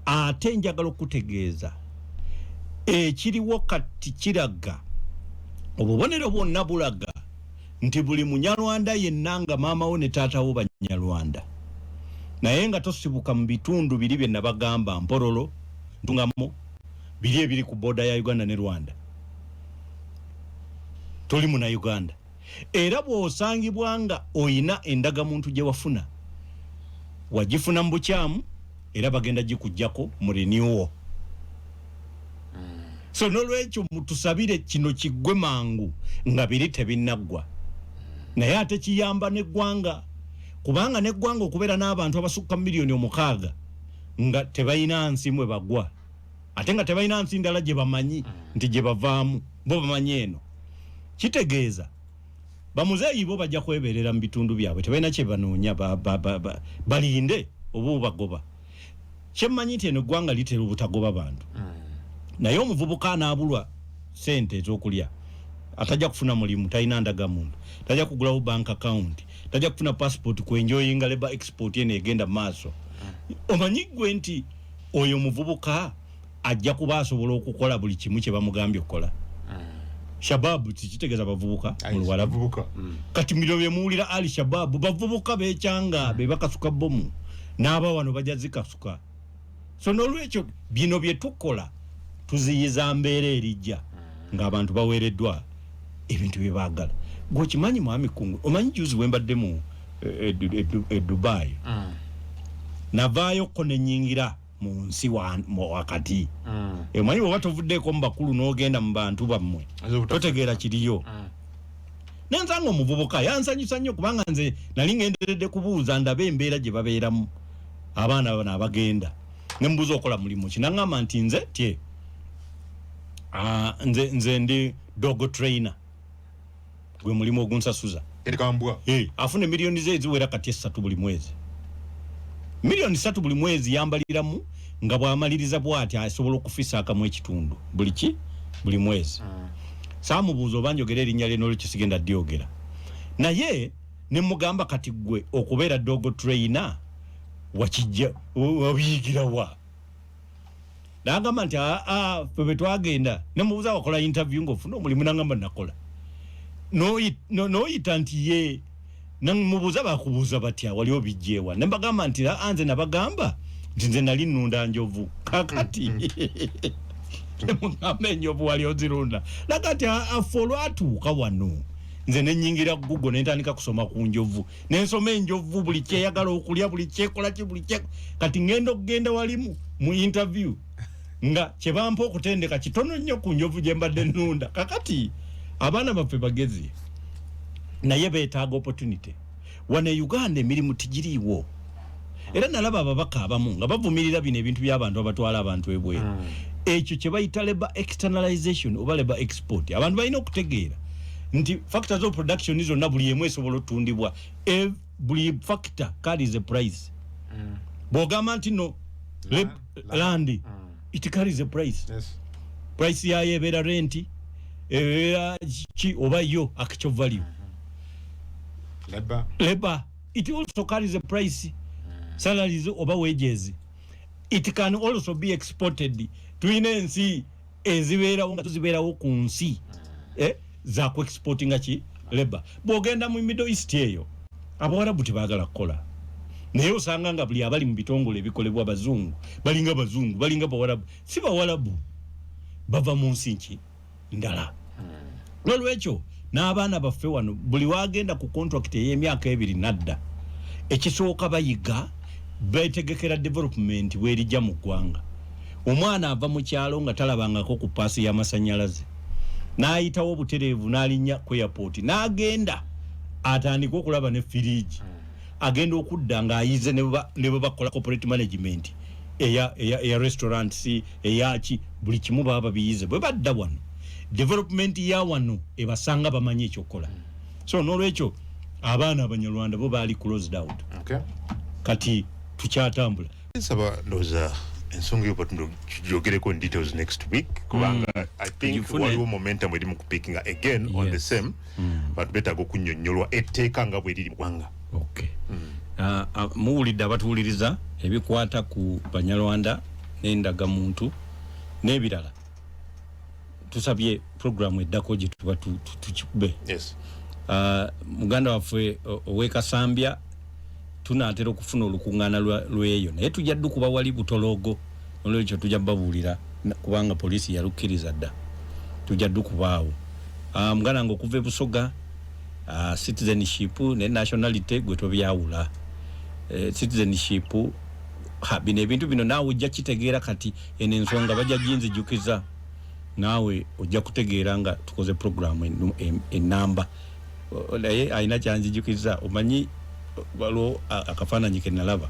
Ate njagala okutegeeza ekiriwo kati kiraga, obubonero bwonna bulaga nti buli Munyarwanda yenna nga maama wo ne taata wo Banyarwanda, naye nga tosibuka mu bitundu biri bye nabagamba, Mpororo, Ntungamo, biri ebiri ku border ya Uganda ne Rwanda, toli Munauganda. Era bw'osangibwa nga oyina endagamuntu gye wafuna, wagifuna mu bukyamu, era bagenda gikugjako mu renewal. So nolwekyo mutusabire kino kiggwe mangu nga biri tebinaggwa. Naye ate kiyamba neggwanga, kubanga neggwanga okubeera n'abantu abasukka 6 miliyoni nga tebalina nsi mwe bagwa, ate nga tebalina nsi ndala gye bamanyi nti gye bavaamu, bo bamanyi eno, kitegeeza bamuzeeyi bo bajja kweberera mu bitundu byabwe, tebalina kye banoonya, balinde oba obagoba. Kyemmanyi nti eno eggwanga litera obutagoba bantu, naye omuvubuka anaabulwa sente ez'okulya, atajja kufuna mulimu, talina ndagamuntu, tajja kugulawo bank account, tajja kufuna passport kwenjoyinga labour export eno egenda mu maaso. Omanyi gwe nti oyo omuvubuka ajja kuba asobola okukola buli kimu kye bamugambye okukola. Shababu tikitegeeza bavubuka mu Luwalabu. Bavubuka. Kati bino byemuwulira Ali Shababu, bavubuka bekyanga be bakasuka bomu, n'aba wano bajja zikasuka. So n'olwekyo bino bye tukola tuziyiza mbeera erijja ng'abantu baweereddwa ebintu bye baagala. Gweokimanyi, mwami Kungu, omanyi juzi bwe mbadde mu e Dubai, navaayokko nenyingira mu nsi wakati. Omanyi bwoba tovuddeeko mu bakulu n'ogenda mu bantu bammwe, totegeera kiriyo. Nensanga omuvubuka yansanyusa nnyo, kubanga nze nali ngenderedde kubuuza ndabe embeera gye babeeramu abaana bano abagenda. Nemubuuza, "Okola mulimu ki?" Naŋŋamba nti, "Nze tye, nze ndi dog trainer, gwe mulimu ogunsasuza." Erikambwa. Afuna miliyoni ze eziwera kati 3 buli mwezi, miliyoni 3 buli mwezi yambaliramu, nga bw'amaliriza bw'ati asobola okufisa akamu ekitundu buli ki buli mwezi. Saamubuuza oba njogera erinnya lye, n'olwekyo sigenda dyogera. Naye ne mugamba, "Kati gwe okubeera dog trainer wakijja wabiyigira wa?" Nagamba nti, "Aa, ffe bwe twagenda." Nemubuuza, "Wakola interview ng'ofuna omulimu?" Nagamba, "Nakola." N'oyita nti ye Namubuuza, bakubuuza batya, wali obijjeewa? Ne mbagamba nti nze nabagamba nti nze nali nnunda njovu. Kakati nemugamba, enjovu wali ozirunda? Nakati afe olwatuuka wano, nze nenyingira Google, nentandika kusoma ku njovu, nensoma enjovu, buli kyeyagala okulya, buli kyekola ki, buli kye. Kati ngenda okugenda walimu mu interview nga kyebampa okutendeka kitono nnyo ku njovu gye mbadde nnunda. Kakati abaana baffe bagezi, naye beetaaga opportunity. Wano e Uganda emirimu tigiriiwo, era nalaba ababaka abamu nga bavumirira bino ebintu by'abantu abatwala abantu ebweru. Ekyo kye bayita labor externalization oba labor export. Abantu balina okutegeera nti factors of production zonna, buli emu esobola otundibwa. Buli factor carries a price. Bw'ogamba nti no land, it carries a price. Price yayo ebeera rent, ebeera ki, oba yo actual value. Labor. Labor, it also carries a price, salaries oba wages. It can also be exported. Tulina ensi ezibeerawo nga tuzibeerawo ku nsi, za ku exportinga ki? Labor. Bw'ogenda mu Middle East eyo, Abawarabu tebaagala kukola, naye osanga nga buli abali mu bitongole ebikolebwa bazungu, balinga bazungu, balinga bawarabu. Si bawarabu, bava mu nsi nki? Ndala. Nolwekyo n'abaana baffe wano, buli wagenda ku contract ey'emyaka 2 nadda, ekisooka bayiga, betegekera development bwerijja mu ggwanga. Omwana ava mu kyalo nga talabangako ku paasi y'amasanyalaze, n'ayitawo obutereevu n'alinnya ku airport n'agenda atandike okulaba ne firiigi, agenda okudda ng'ayize ne bwe bakola corporate management eya restaurants, eyaki, buli kimu baba babiyize. Bwe badda wano, development ya wano ebasanga bamanyi ekyokukola. So n'olwekyo abaana Abanyarwanda bo baali closed out. Kati tukyatambula. Nsaba, ndowooza ensonga eyo tugyogereko in details next week, kubanga I think Tugifune. waliwo momentum eri mu kupickinga again on the same. Bantu beetaaga okunnyonnyolwa etteeka nga bwe riri mu ggwanga. Okay. Muwulidde abatuwuliriza, ebikwata ku Banyarwanda n'endagamuntu n'ebirala, tusabye programu eddako gye tuba tukikube. Muganda waffe ow'Ekasambya, tunaatera okufuna olukuŋŋaana lweyo, naye tujja ddukuba wali Butoloogo. Olwekyo tujja babuulira, kubanga poliisi yalukkiriza dda, tujja ddukubaawo. Muganda wange okuva e Busoga, citizenship ne nationality gwe tobyawula. Citizenship, ha, bino ebintu bino naawe ojja kitegeera. Kati eno ensonga bajja ginzijukiza, naawe ojja kutegeera nga tukoze programu enamba. Naye alina kyanzijukiza, omanyi waliwo akafaananyi ke nalaba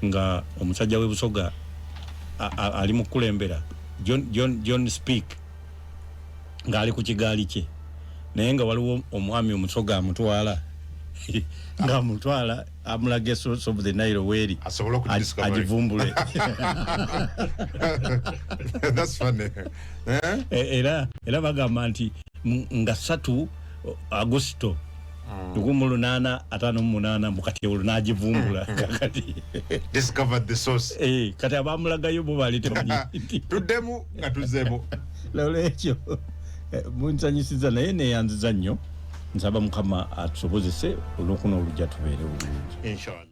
nga omusajja w'e Busoga ali mu kukulembera John Speke ng'ali ku kigaali kye, naye nga waliwo omwami Omusoga amutwala, ng'amutwala amulaga source of the Nile weeri. Asobole okugidiscover. Agivumbule. That's funny, eh? Era bagamba nti nga 3 Agusito 1858, mukati olwo n'agivumbula. Kakati Discovered the source. Kati abamulagayo bo baali tebamanyi. Tuddemu nga tuzzeemu. Nolwekyo munsanyusiza, naye neyanziza nnyo. Nsaba Mukama atusobozese olwokuna olujja tubeere bulungi. Inshallah.